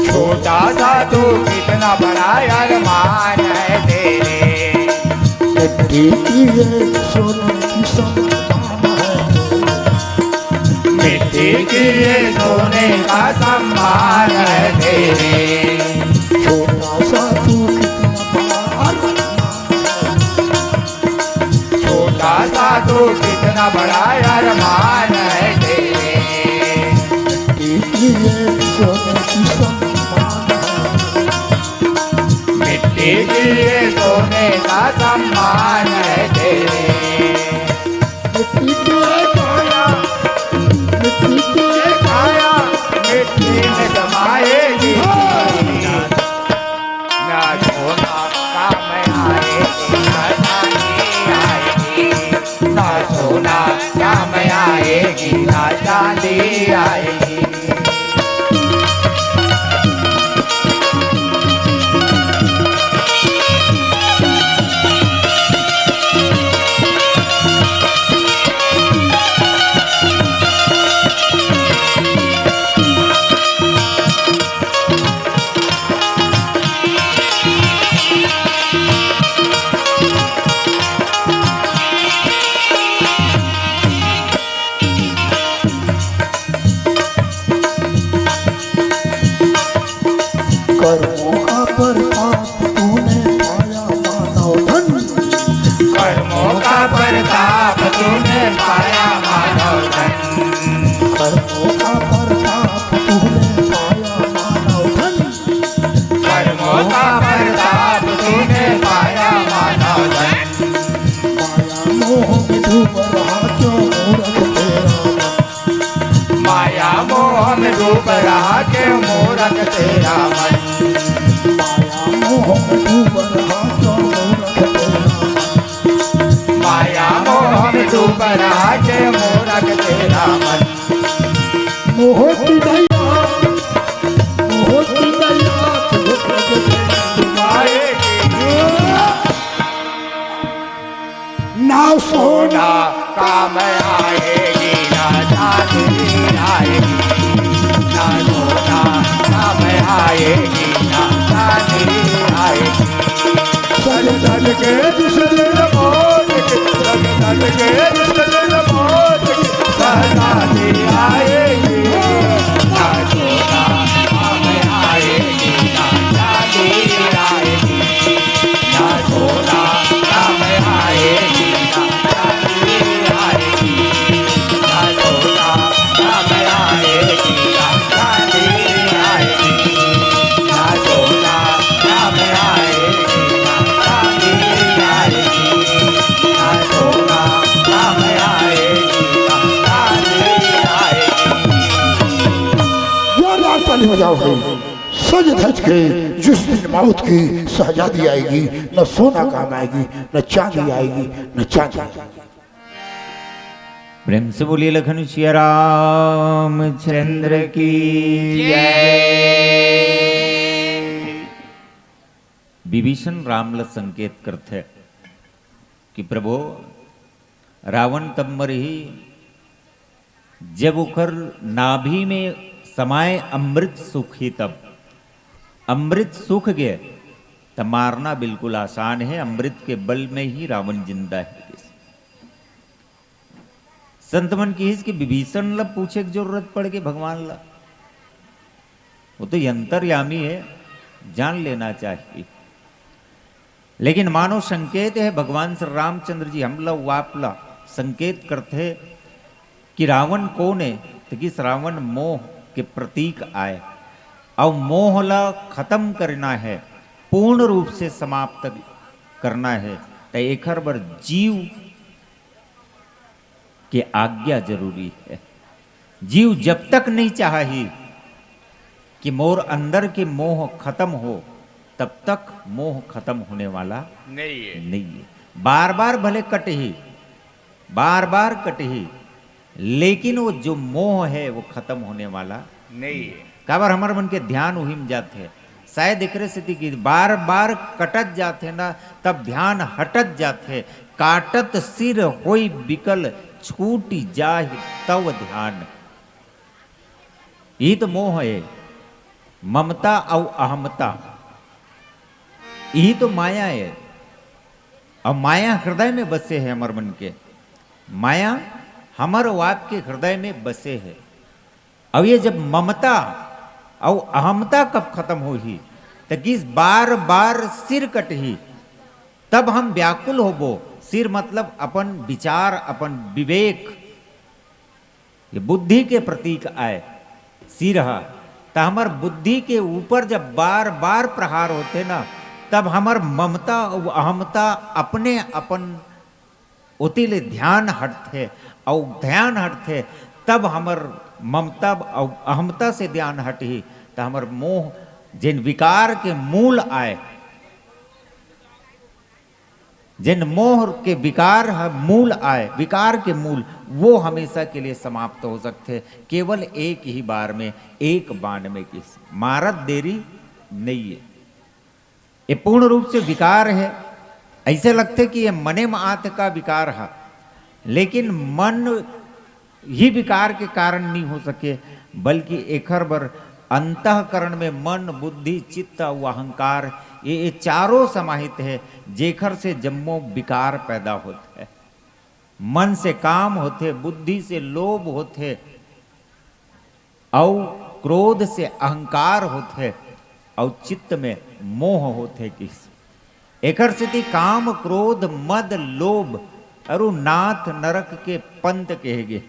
छोटा सा तू कितना बड़ा अरमान है तेरे। मिट्टी की ये सोने की सम्मान है तेरे। मिट्टी की ये सोने का सम्मान है तेरे। छोटा सा तू कितना बड़ा अरमान है। छोटा सा तू कितना बड़ा अरमान है तेरे। मिट्टी की ये सोने की सम्मान है। मिट्टी की ये सोने का सम्मान है तेरे। मिट्टी की ये काया, मिट्टी की ये काया, मिट्टी में समाएगी। ना सोना काम आएगी, ना चांदी आएगी, ना सोना काम आएगी, ना चांदी आएगी। कर्मों का प्रताप तूने पाया मानव धन। कर्मों का प्रताप तूने पाया मानव धन। कर्मों का प्रताप तूने पाया मानव धन। कर्मों का प्रताप तूने पाया मानव धन। माया मोह में डूब रहा क्यों मूरख तेरा मन। माया मोह में डूब रहा क्यों मूरख तेरा मन। माया मोह में डूब रहा क्यों मूरख तेरा मन। माया मोह में डूब रहा क्यों मूरख तेरा मन। मोह की दैया, मोह की दैया, तुझे प्रगट माए। ना सोना काम आएगी, ना चांदी आएगी, ना सोना काम आएगी, ना चांदी आएगी। सज धज के जिस दिन मौत की, सज धज के जिस दिन मौत की सहजादी आएगी, ना सोना काम आएगी, ना चांदी सज धज के जिस दिन मौत की शहजादी आएगी, न सोना काम आएगी, न चांदी आएगी, न चांदी आएगी। प्रेम से बोलिए लखन सिया रामचंद्र की जय। विभीषण राम ल संकेत करथे कि प्रभु, रावण तब मरही जब ओकर नाभि में समाय अमृत सुख ही तब। अमृत सुख गए त मारना बिल्कुल आसान है, अमृत के बल में ही रावण जिंदा है। संत मन किहिस कि विभीषण ला पूछे के जरूरत पड़ के भगवान ला, वो तो अंतर्यामी है, जान लेना चाहिए। लेकिन मानो संकेत है, भगवान श्री रामचंद्र जी हमला वापला संकेत करते कि रावण कौन है, तो किस रावण मोह के प्रतीक आए, और मोह ला खत्म करना है, पूर्ण रूप से समाप्त करना है, तो एकर बर जीव के आज्ञा जरूरी है। जीव जब तक नहीं चाही कि मोर अंदर के मोह खत्म हो, तब तक मोह खत्म होने वाला नहीं है। नहीं है। बार बार भले कटही, बार बार कटही, लेकिन वो जो मोह है, वो खत्म होने वाला नहीं है। काबर हमर मन के ध्यान उही में जाथे। शायद एकरे सेती कि बार बार कटत जाथे ना, तब ध्यान हटत जाथे। काटत सिर होई बिकल, छूट जाहि तव ध्यान। यही तो मोह है, ममता अउ अहमता, यही तो माया है। और माया हृदय में बसे है हमर मन के, माया हमर व आपके हृदय में बसे है। अब ये जब ममता अउ अहमता कब खत्म होही, त किस बार बार सिर कटही, तब हम व्याकुल होबो। सिर मतलब अपन विचार, अपन विवेक, ये बुद्धि के प्रतीक आय सिर ह। त हमर बुद्धि के ऊपर जब बार बार प्रहार होथे ना, तब हमर ममता अउ अहमता अपने अपन ओती ले ध्यान हटथे, अउ ध्यान हटथे, तब हमर ममता अउ अहमता से ध्यान हटही, त हमर मोह, जेन विकार के मूल आय, जेन मोह के विकार ह मूल आय, विकार के मूल, वो हमेशा के लिए समाप्त हो सकथे, केवल एक ही बार में, एक बाण में। किस मारत देरी नइये। ये पूर्ण रूप से विकार है। ऐसे लगथे कि ये मने म आत का विकार है, लेकिन मन ही विकार के कारण नहीं हो सके, बल्कि एखर बर अंतःकरण में मन, बुद्धि, चित्त अउ अहंकार, ये, ये चारों समाहित है, जेखर से जम्मो विकार पैदा होथे। मन से काम होथे, बुद्धि से लोभ होथे, अउ क्रोध से अहंकार होथे, अउ चित्त में मोह होथे। किस एकर सेती काम, क्रोध, मद, लोभ अरु नाथ नरक के पंथ कहे गे।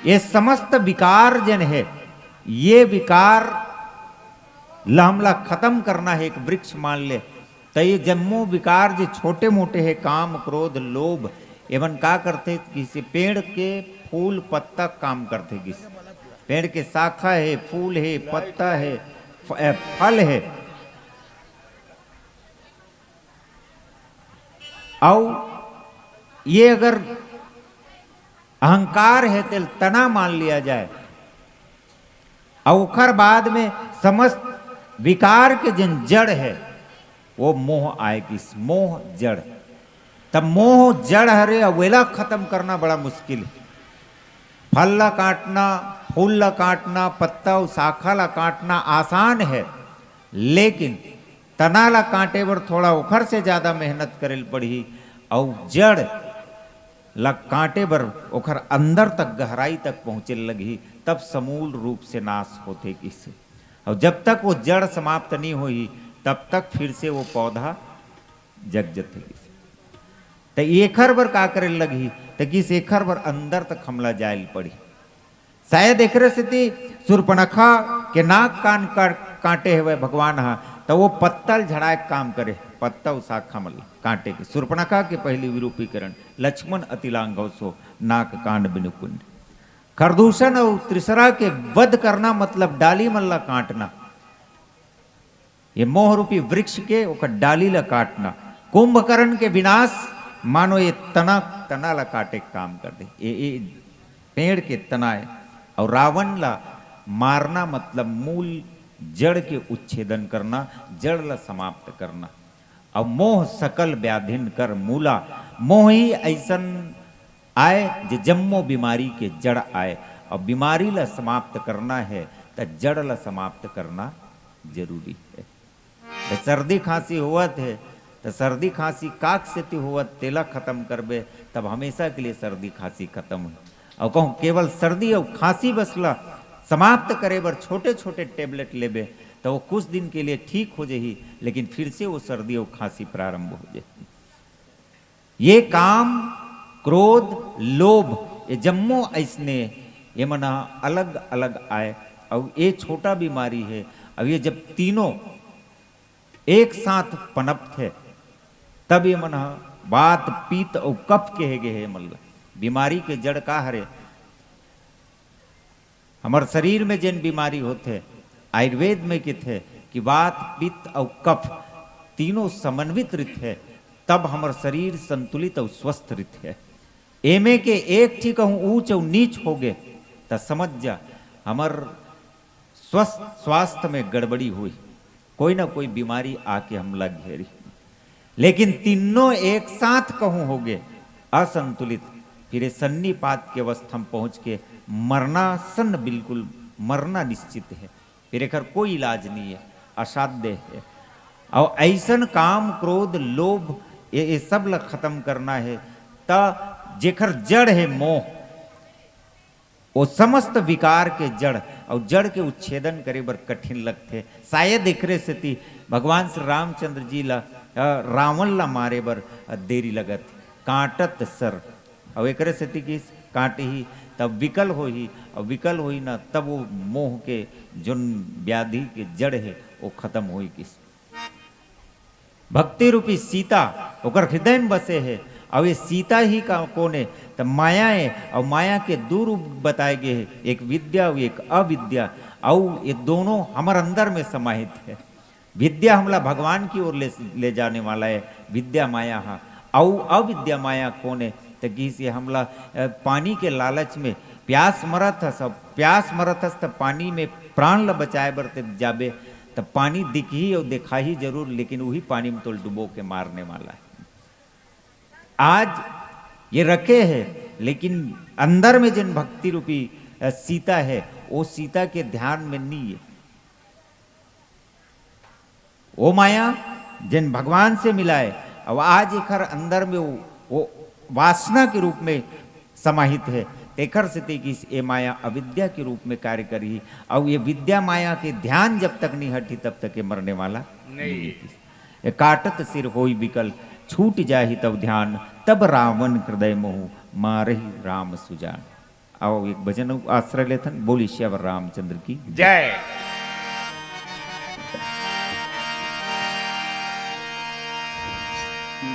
ये समस्त विकार जन है, ये विकार ल हमला खत्म करना है, एक वृक्ष मान ले। त ये जम्मो विकार जे छोटे मोटे है, काम, क्रोध, लोभ, एमन का करथे? किसी पेड़ के फूल पत्ता काम करथे। किस पेड़ के शाखा है, फूल है, पत्ता है, फ-, ए, फल है, अउ ये अगर अहंकार है, तेल तना मान लिया जाए, अउ ओखर बाद में समस्त विकार के जन जड़ है, वो मोह आय। किस मोह जड़, तब मोह जड़ हरे, अउ एला खत्म करना बड़ा मुश्किल है। फल ला काटना, फूल ला काटना, पत्ता अउ शाखा ला काटना आसान है, लेकिन तना ला काटे बर थोड़ा ओखर से ज्यादा मेहनत करे ल पड़ही, अउ जड़ ला काटे बर ओखर अंदर तक, गहराई तक पहुँचे लगही, तब समूल रूप से नाश होथे। किस अउ जब तक वो जड़ समाप्त नहीं होही, तब तक फिर से वो पौधा जग जथे। किस त एखर बर का करे लगही? त किस एखर बर अंदर तक हमला जाए ल पड़ही। शायद एकरे सेती सुर्पणखा के नाक कान का-, काटे हवय भगवान ह, त वो पत्ता ल झड़ाए के काम करे, पत्ता अउ शाखा मन ल काटे के। सुर्पणखा के पहली विरूपीकरण, लक्ष्मण अति लांघव सो नाक कान बिनु पुण्य। खरदूषण अउ त्रिसरा के वध करना मतलब डाली मन ल काटना। ये मोह रूपी वृक्ष के ओकर डाली ला काटना, कुंभकर्ण के विनाश, मानो ये तना, तना ला काटे के काम कर दे। ये, ये पेड़ के तना है। और रावण ला मारना मतलब मूल जड़ के उच्छेदन करना, जड़ ला समाप्त करना। और मोह सकल व्याधिन कर मूला, मोह ही ऐसन आय जे जम्मो बीमारी के जड़ आय। और बीमारी ला समाप्त करना है त जड़ ला समाप्त करना जरूरी है। त सर्दी खांसी होवत है त सर्दी खांसी काक सेती होवत तेला खत्म करबे, तब हमेशा के लिए सर्दी खांसी खत्म हो। और कहूँ केवल सर्दी और खांसी बस ला समाप्त करे बर छोटे छोटे टेबलेट लेबे, तो वो कुछ दिन के लिए ठीक हो जाही, लेकिन फिर से वो सर्दी और खांसी प्रारंभ हो जाही। ये काम, क्रोध, लोभ, ये जम्मो ऐसने, ये मन ह अलग अलग आय। और ये छोटा बीमारी है। अब ये जब तीनों एक साथ पनपथे, तब ये मन ह वात, पित्त और कफ कहे गे हे। मतलब बीमारी के जड़ का हरे? हमर शरीर में जेन बीमारी होथे, आयुर्वेद में किथे कि वात, पित्त और कफ तीनों समन्वित रिथे, तब हमर शरीर संतुलित और स्वस्थ रिथे। एमे के एक ठी कहूँ ऊंच और नीच होगे, त समझ जा, हमर स्वस्थ, स्वास्थ्य में गड़बड़ी हुई, कोई ना कोई बीमारी आके हमला घेरी। लेकिन तीनों एक साथ कहूँ होगे असंतुलित, फिर ये सन्निपात के अवस्था में पहुंच के मरना सन्न, बिल्कुल मरना निश्चित है। फिर एकर कोई इलाज नहीं है, असाध्य है। और ऐसन काम, क्रोध, लोभ, ये, ये सब ला खत्म करना है। त जेकर जड़ है मोह, वो समस्त विकार के जड़, और जड़ के उच्छेदन करे बर कठिन लगथे। शायद एकरे सेती भगवान श्री रामचंद्र जी ला, अ, रावण ला मारे बर, अ, देरी लगत हे। काटत सर, और एकरे सेती किस काटही, तब विकल होही, और विकल होही ना, तब वो मोह के जोन व्याधि के जड़ है, वो खत्म होही किस। भक्ति रूपी सीता ओकर हृदय में बसे हे। अउ ये सीता ही का कोन हे? त माया हे। अउ माया के दू रूप बताए गे हे, एक विद्या अउ एक अविद्या। अउ ये दोनों हमर अंदर में समाहित हे। विद्या हमला भगवान की ओर ले, ले जाने वाला हे, विद्या माया हा। अउ अविद्या माया कोन हे? त किहिस ये हमला, अ, पानी के लालच में प्यास मरत हस, अउ प्यास मरत हस त पानी में प्राण ल बचाए बर ते जाबे, त पानी दिखही अउ देखाही जरूर, लेकिन उही पानी में तोल डुबो के मारने वाला हे। आज ये रखे हे, लेकिन अंदर में जेन भक्ति रूपी, अ, सीता हे, वो सीता के ध्यान में नहीं हे। वो माया जेन भगवान से मिलाए, अब आज एकर अंदर में वो, वो वासना के रूप में समाहित हे, तेकर सेती किहिस ये माया अविद्या के रूप में कार्य करही। अउ ये विद्या माया के ध्यान जब तक नहीं हटही, तब तक ये मरने वाला नहीं। नहीं। ये काटत सिर होई विकल, छूट जाही तब ध्यान, तब रावण हृदय मोहु, मारही राम सुजान। आओ, एक भजन आश्रय लेथन। बोली सियावर रामचंद्र की जय।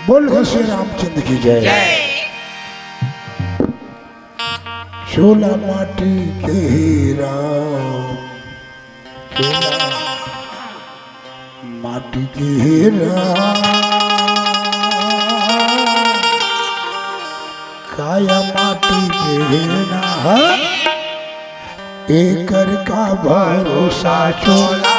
बोल श्री रामचंद्र की जय। जय। चोला माटी के राम, चोला माटी के राम, काया माटी के ना, एकर का भरोसा चोला।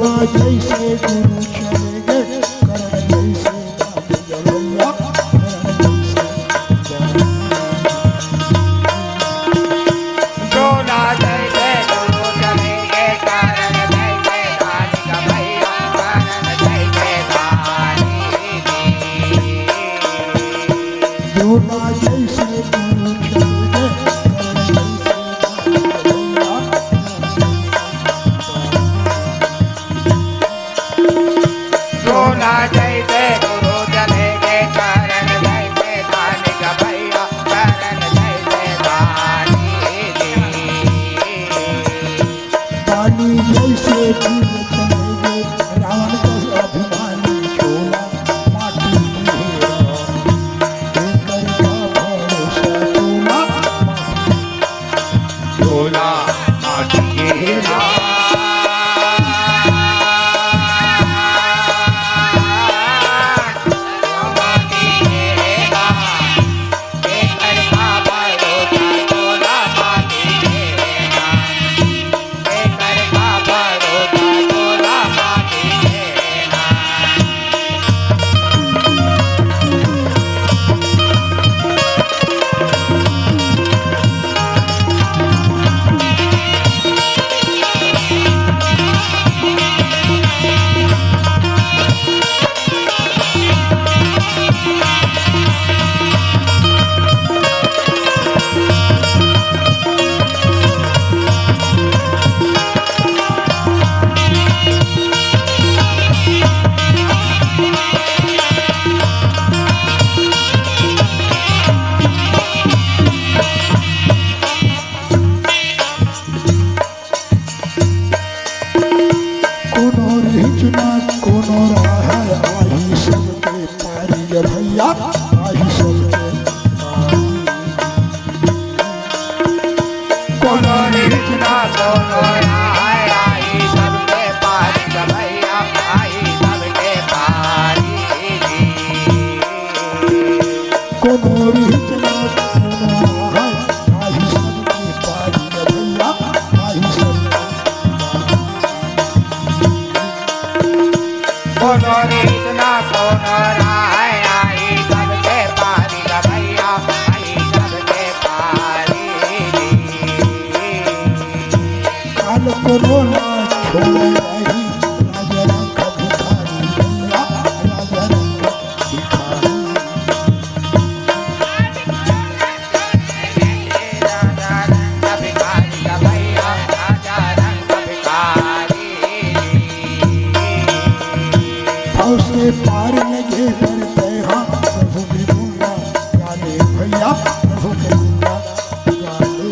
जैसे गुरु चले गए, करण जैसे दानी गवैया, करण जैसे दानी। जो ना जैसे गुरु चले गए, करण जैसे दानी गवैया, करण जैसे दानी। जो ना जैसे गुरु चले गए, करण जैसे दानी गवैया, करण जैसे दानी। सोना जैसे गुरु चले गए, करण जैसे दानी गवैया, करण जैसे दानी। पानी जैसे पीर चले गए, रावण का अभिमानी झोला माटी की हेरा। एकर का भरोसा तोला, तोला माटी के हेरा। माटी के हेरा। एकर का भरोसा तोला माटी के हेरा। कोनो रिहिच ना कोनो राहय, आही सबके पारी रे भैया, आही सबके पारी। कोनो रिहिच ना कोनो राहय, आही सबके पारी रे भैया, आही सबके पारी। कोनो रिहिच ना कोनो राहय, आही सबके पारी रे भैया, आही सबके पारी। कोनो रिहिच ना कोनो राहय, आही सबके पारी रे भैया, आही सबके पारी। काल कोनो ना छोड़े आही, राजा रंग भिखारी भैया, राजा रंग भव से पार लगे डरते हाँ, प्रभु के गुणगान गाने भैया, प्रभु के गुणगान गाने।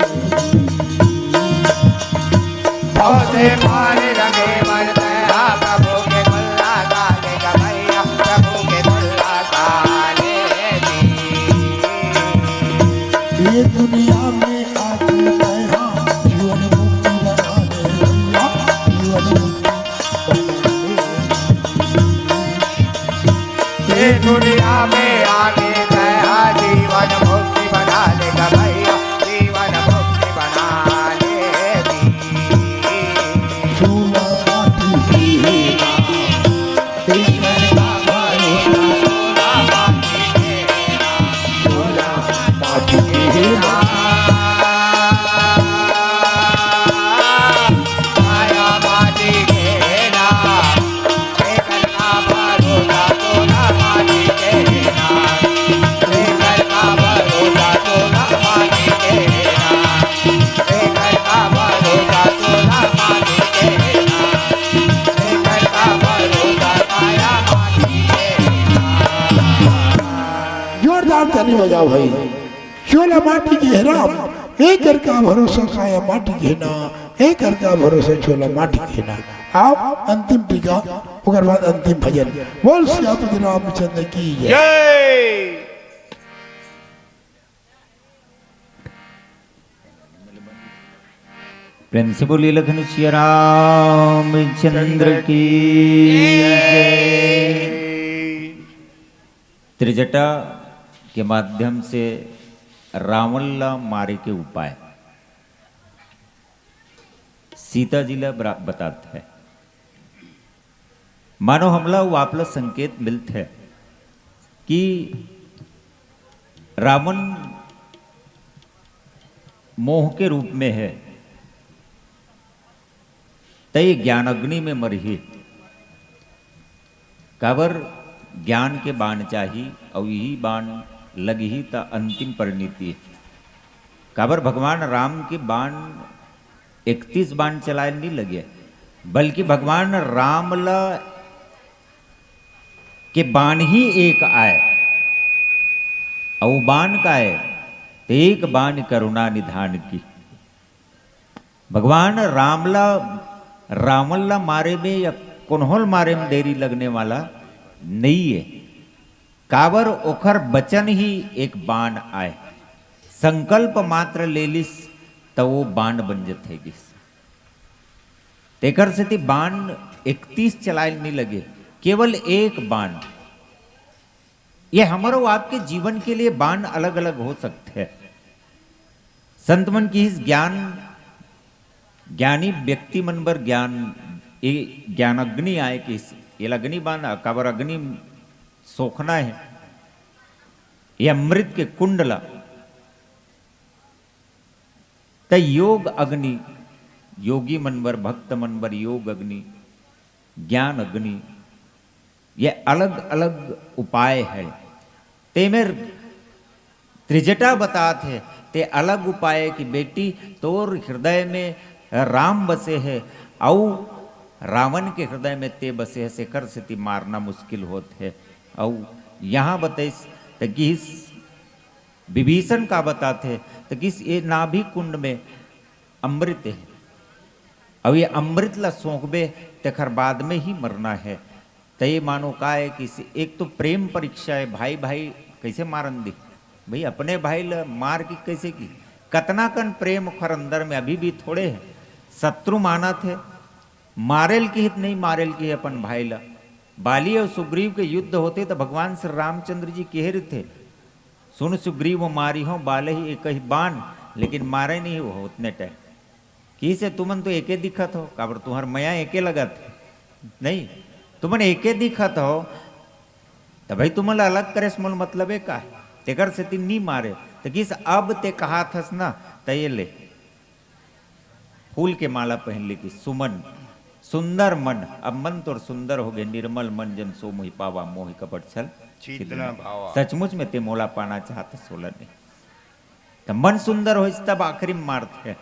भव से पार लगे डरते हाँ, प्रभु के गुणगान गाने गा भैया, प्रभु के गुणगान गाने जी। ये दुनिया में आके मैं हाँ, जीवन मुक्ति बना ले भैया, जीवन मुक्ति बना ले। ये दुनिया में आके मैं हाँ, जीवन मुक्ति बना ले गा भैया, जीवन मुक्ति बना ले जी। चूना माटी की है ना, जोरदार ताली बजाओ भाई। चोला माटी के हे राम, एकर का भरोसा काया माटी के ना, एकर का भरोसा चोला माटी के ना। आओ अंतिम टीका, ओकर बाद अंतिम भजन। बोल सियापति रामचंद्र की जय। जय। प्रेम से बोलिए लखन सिया रामचंद्र की जय। त्रिजटा के माध्यम से रावण ला मारे के उपाय सीता जी ला बरा-, बतात हे। मानो हमला वो आपला संकेत मिलथे कि रावण मोह के रूप में हे, त ये ज्ञान अग्नि में मरही। काबर ज्ञान के बाण चाही, अउ यही बाण लगही त अंतिम परिणति। काबर भगवान राम के बाण इकतीस बाण चलाए नहीं लगे, बल्कि भगवान राम ला के बाण ही एक आए, अउ बाण का आए, त एक बाण करुणा निधान की। भगवान राम ला, रावण ला मारे में या कोन्होल मारे में देरी लगने वाला नहीं है। काबर ओखर वचन ही एक बाण आए, संकल्प मात्र ले लिस, त वो बाण बन जथे गिस। तेकर सेती बाण इकतीस चलाए नहीं लगे, केवल एक बाण। ये हमरो आपके जीवन के लिए बाण अलग-अलग हो सकथे। संत मन किहिस ज्ञान, ज्ञानी व्यक्ति मन बर ज्ञान, ये ज्ञान अग्नि आए किहिस, ये अग्नि बाण, काबर अग्नि सोखना है, ये अमृत के कुंड ला। त योग अग्नि, योगी मन बर, भक्त मन बर योग अग्नि, ज्ञान अग्नि, ये अलग-अलग उपाय है। तेमेर त्रिजटा बतात हे, ते अलग उपाय कि बेटी, तोर हृदय में राम बसे हे, अउ रावण के हृदय में ते बसे हे, सेकर सेती मारना मुश्किल होत हे। अउ यहाँ बतइस त किहिस, विभीषण का बतात हे, त किहिस, ये नाभि कुंड में अमृत हे, अउ ये अमृत ला सोखबे, तेखर बाद में ही मरना है। त ये मानो का है कि से-, एक तो प्रेम परीक्षा है, भाई भाई कैसे मारन दी भाई, अपने भाई ला मार की कैसे की, कतना कन प्रेम ओखर अंदर में अभी भी थोड़े है, शत्रु मानत है, मारेल किहित नहीं मारेल किहित अपन भाई ला। बाली अउ सुग्रीव के युद्ध होथे त भगवान श्री रामचंद्र जी कहे रहिथे, "सुन सुग्रीव मारिहौं बालहि एकहि बान", लेकिन मारे नहीं वो उतने टाइम। किहिसे तुमन तो एके दिखत हो, काबर तुम्हर मया एके लगत हे। नहीं, तुमन एके दिखत हो, त भाई तुमन ला अलग करे से मोला मतलबे का हे? तेकर सेती नी मारे। त किहिस अब ते कहात हस ना, त ये ले। फूल के माला पहिन ले कि सुमन, सुंदर मन, अब मन तोर सुंदर हो गए, निर्मल मन जन सो मोहि पावा, मोहि कपट छल छिद्र छिद्र न न भावा। सचमुच में ते मोला पाना चाहत सोला नहीं। त मन सुंदर होइस तब आखिरी में मारथे,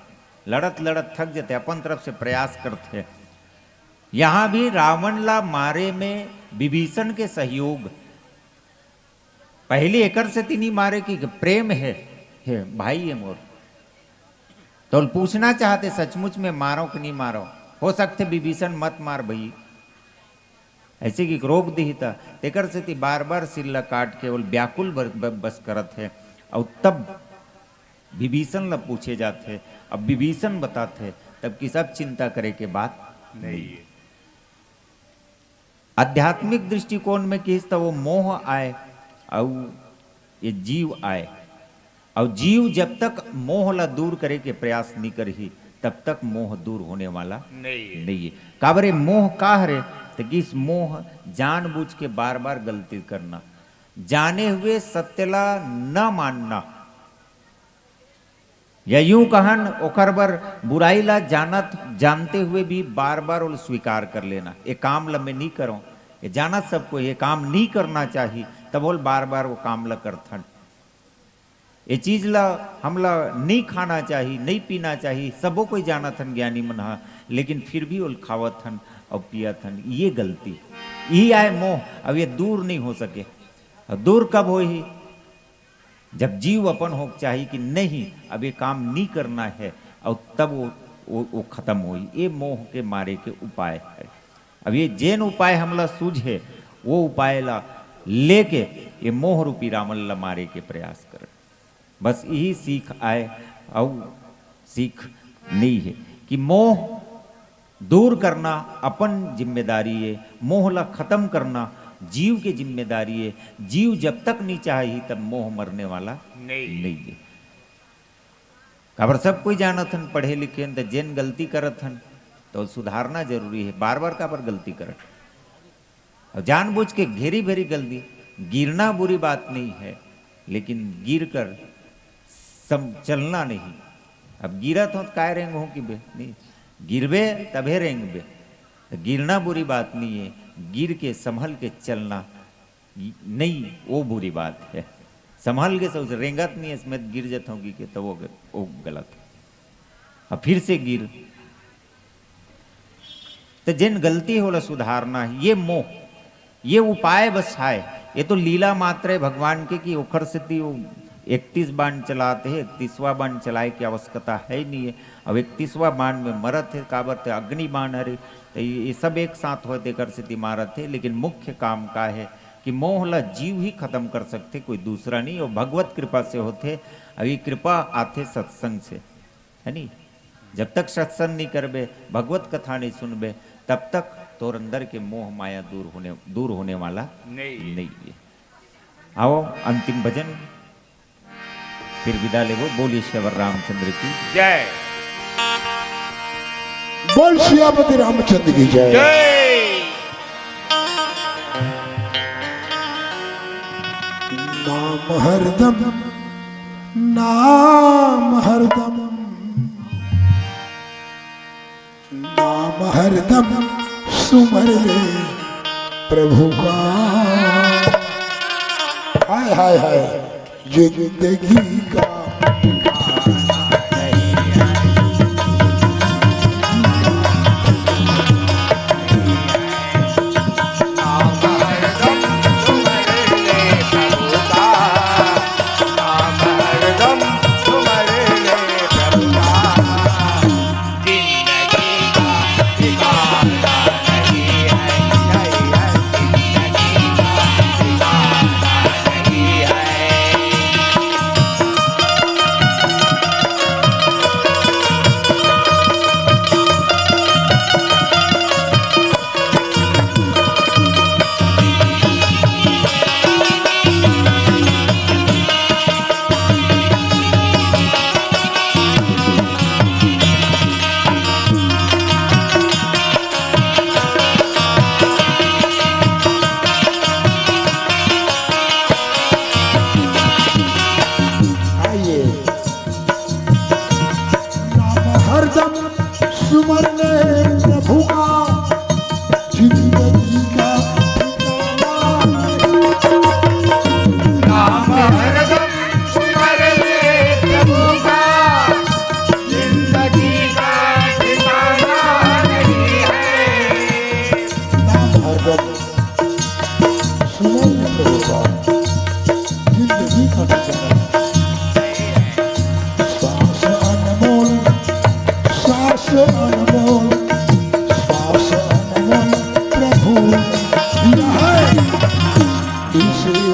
लड़त लड़त थक जथे, अपन तरफ से प्रयास करथे। यहाँ भी रावण ला मारे में विभीषण के सहयोग, पहली एकर सेती नी मारे कि प्रेम है, हे भाई ये मोर। तो पूछना चाहते सचमुच में मारो कि नहीं मारो, हो सकथे विभीषण मत मार भई, ऐसे कि रोक दिही त तेकर सेती बार-बार सिर ला काट के ओल व्याकुल बर-, ब-, बस करत हे। अउ तब विभीषण ला पूछे जात हे, अब विभीषण बतात हे, तब कि सब चिंता करे के बात नहीं नहीं। है। आध्यात्मिक दृष्टिकोण में किहिस त वो मोह आए, अउ ये जीव आए, अउ जीव जब तक मोह ला दूर करे के प्रयास नहीं करही, तब तक मोह दूर होने वाला नहीं है। नहीं है। काबर ये मोह का हरे? त किहिस मोह जानबूझ के बार-बार गलती करना, जाने हुए सत्य ला न मानना, या यूं कहन ओकर बर बुराई ला जानत, जानते हुए भी बार-बार ओल स्वीकार कर लेना, ये काम ला मैं नहीं करों, ये जानत सब कोई ये काम नहीं करना चाही, तब ओल बार-बार वो काम ला करथन। ये चीज ला हमला नहीं खाना चाही, नहीं पीना चाही, सबो कोई जानत हन ज्ञानी मन हा, लेकिन फिर भी ओल खावत हन अउ पियत हन, ये गलती, यही आए मोह। अब ये दूर नहीं हो सके। अब दूर कब होही? जब जीव अपन होक चाही कि नहीं, अब ये काम नहीं करना है, अउ तब वो, वो, वो खत्म होही। ये मोह के मारे के उपाय है। अब ये जेन उपाय हमला सूझे, वो उपाय ला लेके ये मोह रूपी रावण ला मारे के प्रयास कर। बस यही सीख आए, अउ सीख नहीं है कि मोह दूर करना अपन जिम्मेदारी है, मोह ला खत्म करना जीव के जिम्मेदारी है। जीव जब तक नहीं चाही, तब मोह मरने वाला नहीं। नहीं है। काबर सब कोई जानत हन, पढ़े लिखे हन, त जेन गलती करत हन, तो सुधारना जरूरी है। बार-बार काबर गलती करत? और जानबूझ के घेरी भेरी गलती। गिरना बुरी बात नहीं है, लेकिन गिर कर सम-, चलना नहीं। अब गिरत हो तो काय रेंग हो कि बे, नहीं, गिरबे तभे रेंगबे। तो गिरना बुरी बात नहीं है, गिर के संभल के चलना नहीं, वो बुरी बात है। संभल के सब रेंगत नहीं है, इसमें गिर जत हो कि के, तो वो ग-, वो गलत है। अब फिर से गिर। तो जेन गलती होला सुधारना है, ये मोह, ये उपाय बस है। ये तो लीला मात्र है भगवान के कि ओखर सेती वो इकतीस बाण चलाते हैं, इकतीसवाँ बाण चलाए की आवश्यकता है ही नहीं है। अब इकतीसवाँ बाण में मरत है, काबर ते अग्नि बाण हरे, तो ये, ये सब एक साथ होए तेकर सेती मारत है। लेकिन मुख्य काम का है कि मोह ला जीव ही खत्म कर सकते, कोई दूसरा नहीं, और भगवत कृपा से होते। अब ये कृपा आथे सत्संग से, है नी? जब तक सत्संग नहीं करबे, भगवत कथा नहीं सुनबे, तब तक तोर अंदर के मोह माया दूर होने, दूर होने वाला नहीं। नहीं है। आओ, अंतिम भजन, फिर विदा लेबो। बोलिए श्री रामचंद्र की जय। बोल सियापति रामचंद्र की जय। जय। नाम हरदम, नाम हरदम, नाम हरदम सुमर ले प्रभु का। हाय, हाय, हाय। जिंदगी का आइए। नाम हरदम सुमर ले प्रभु का, जिंदगी का ठिकाना। नाम हरदम सुमर ले प्रभु का, जिंदगी का ठिकाना नहीं है। नाम हरदम सुमन प्रभु का, जिंदगी का ठिकाना। श्वास अनमोल, श्वास अनमोल, श्वास अनमोल प्रभु दिया है। इसे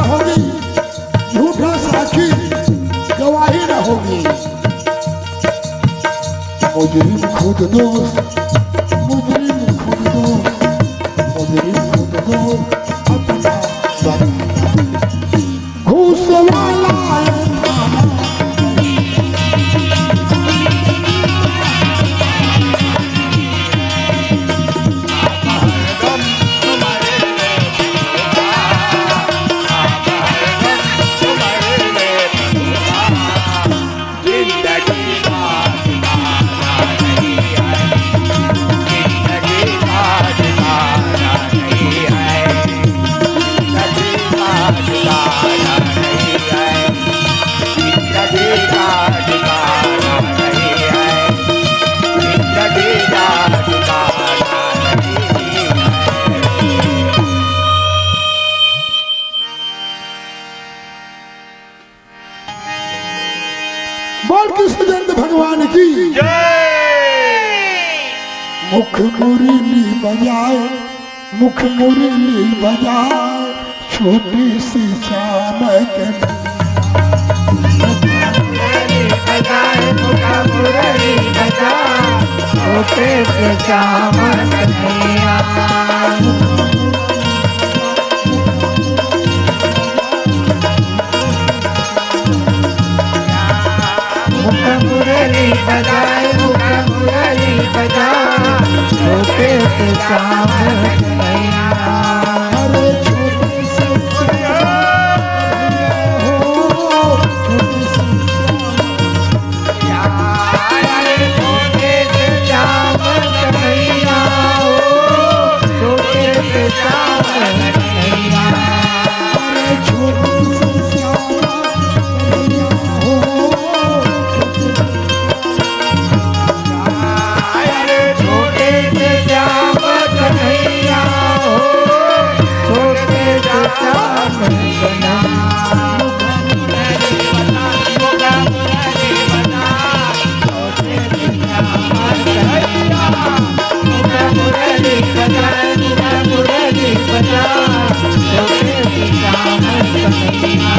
होगी, झूठा साखी गवाही न होगी। मुजरिम खुद दोस्त, मुजरिम खुद दोस्त, मुजरिम खुद दोस्त, अपना बना। घूस वाला है थाना। बोल कृष्ण जयंत भगवान की। मुख मुरली बजाए, मुख मुरली बजाए, छोटी सी श्याम कन्हैया। बजाए मुख मुरली बजाए, छोटे से श्याम कन्हैया। मुख मुरली बजाए, मुख मुरली बजाए, छोटे से श्याम कन्हैया। अरे छोटे से श्याम कन्हैया हो, छोटे से श्याम कन्हैया। अरे छोटे से श्याम कन्हैया हो, छोटे से श्याम कन्हैया। अरे छोटे से श्याम कन्हैया हो, छोटे से श्याम कन्हैया। अरे छोटे से श्याम कन्हैया हो, छोटे से श्याम कन्हैया।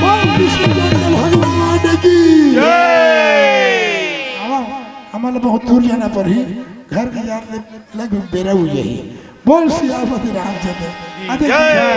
बोल विष्णु चंद्र भगवान की। जय। आवा, हमन ला बहुत दूर जाना पड़ही, घर के याद ले लगभग बेरा हो जाही। बोल सियापति रामचंद्र। अरे जय।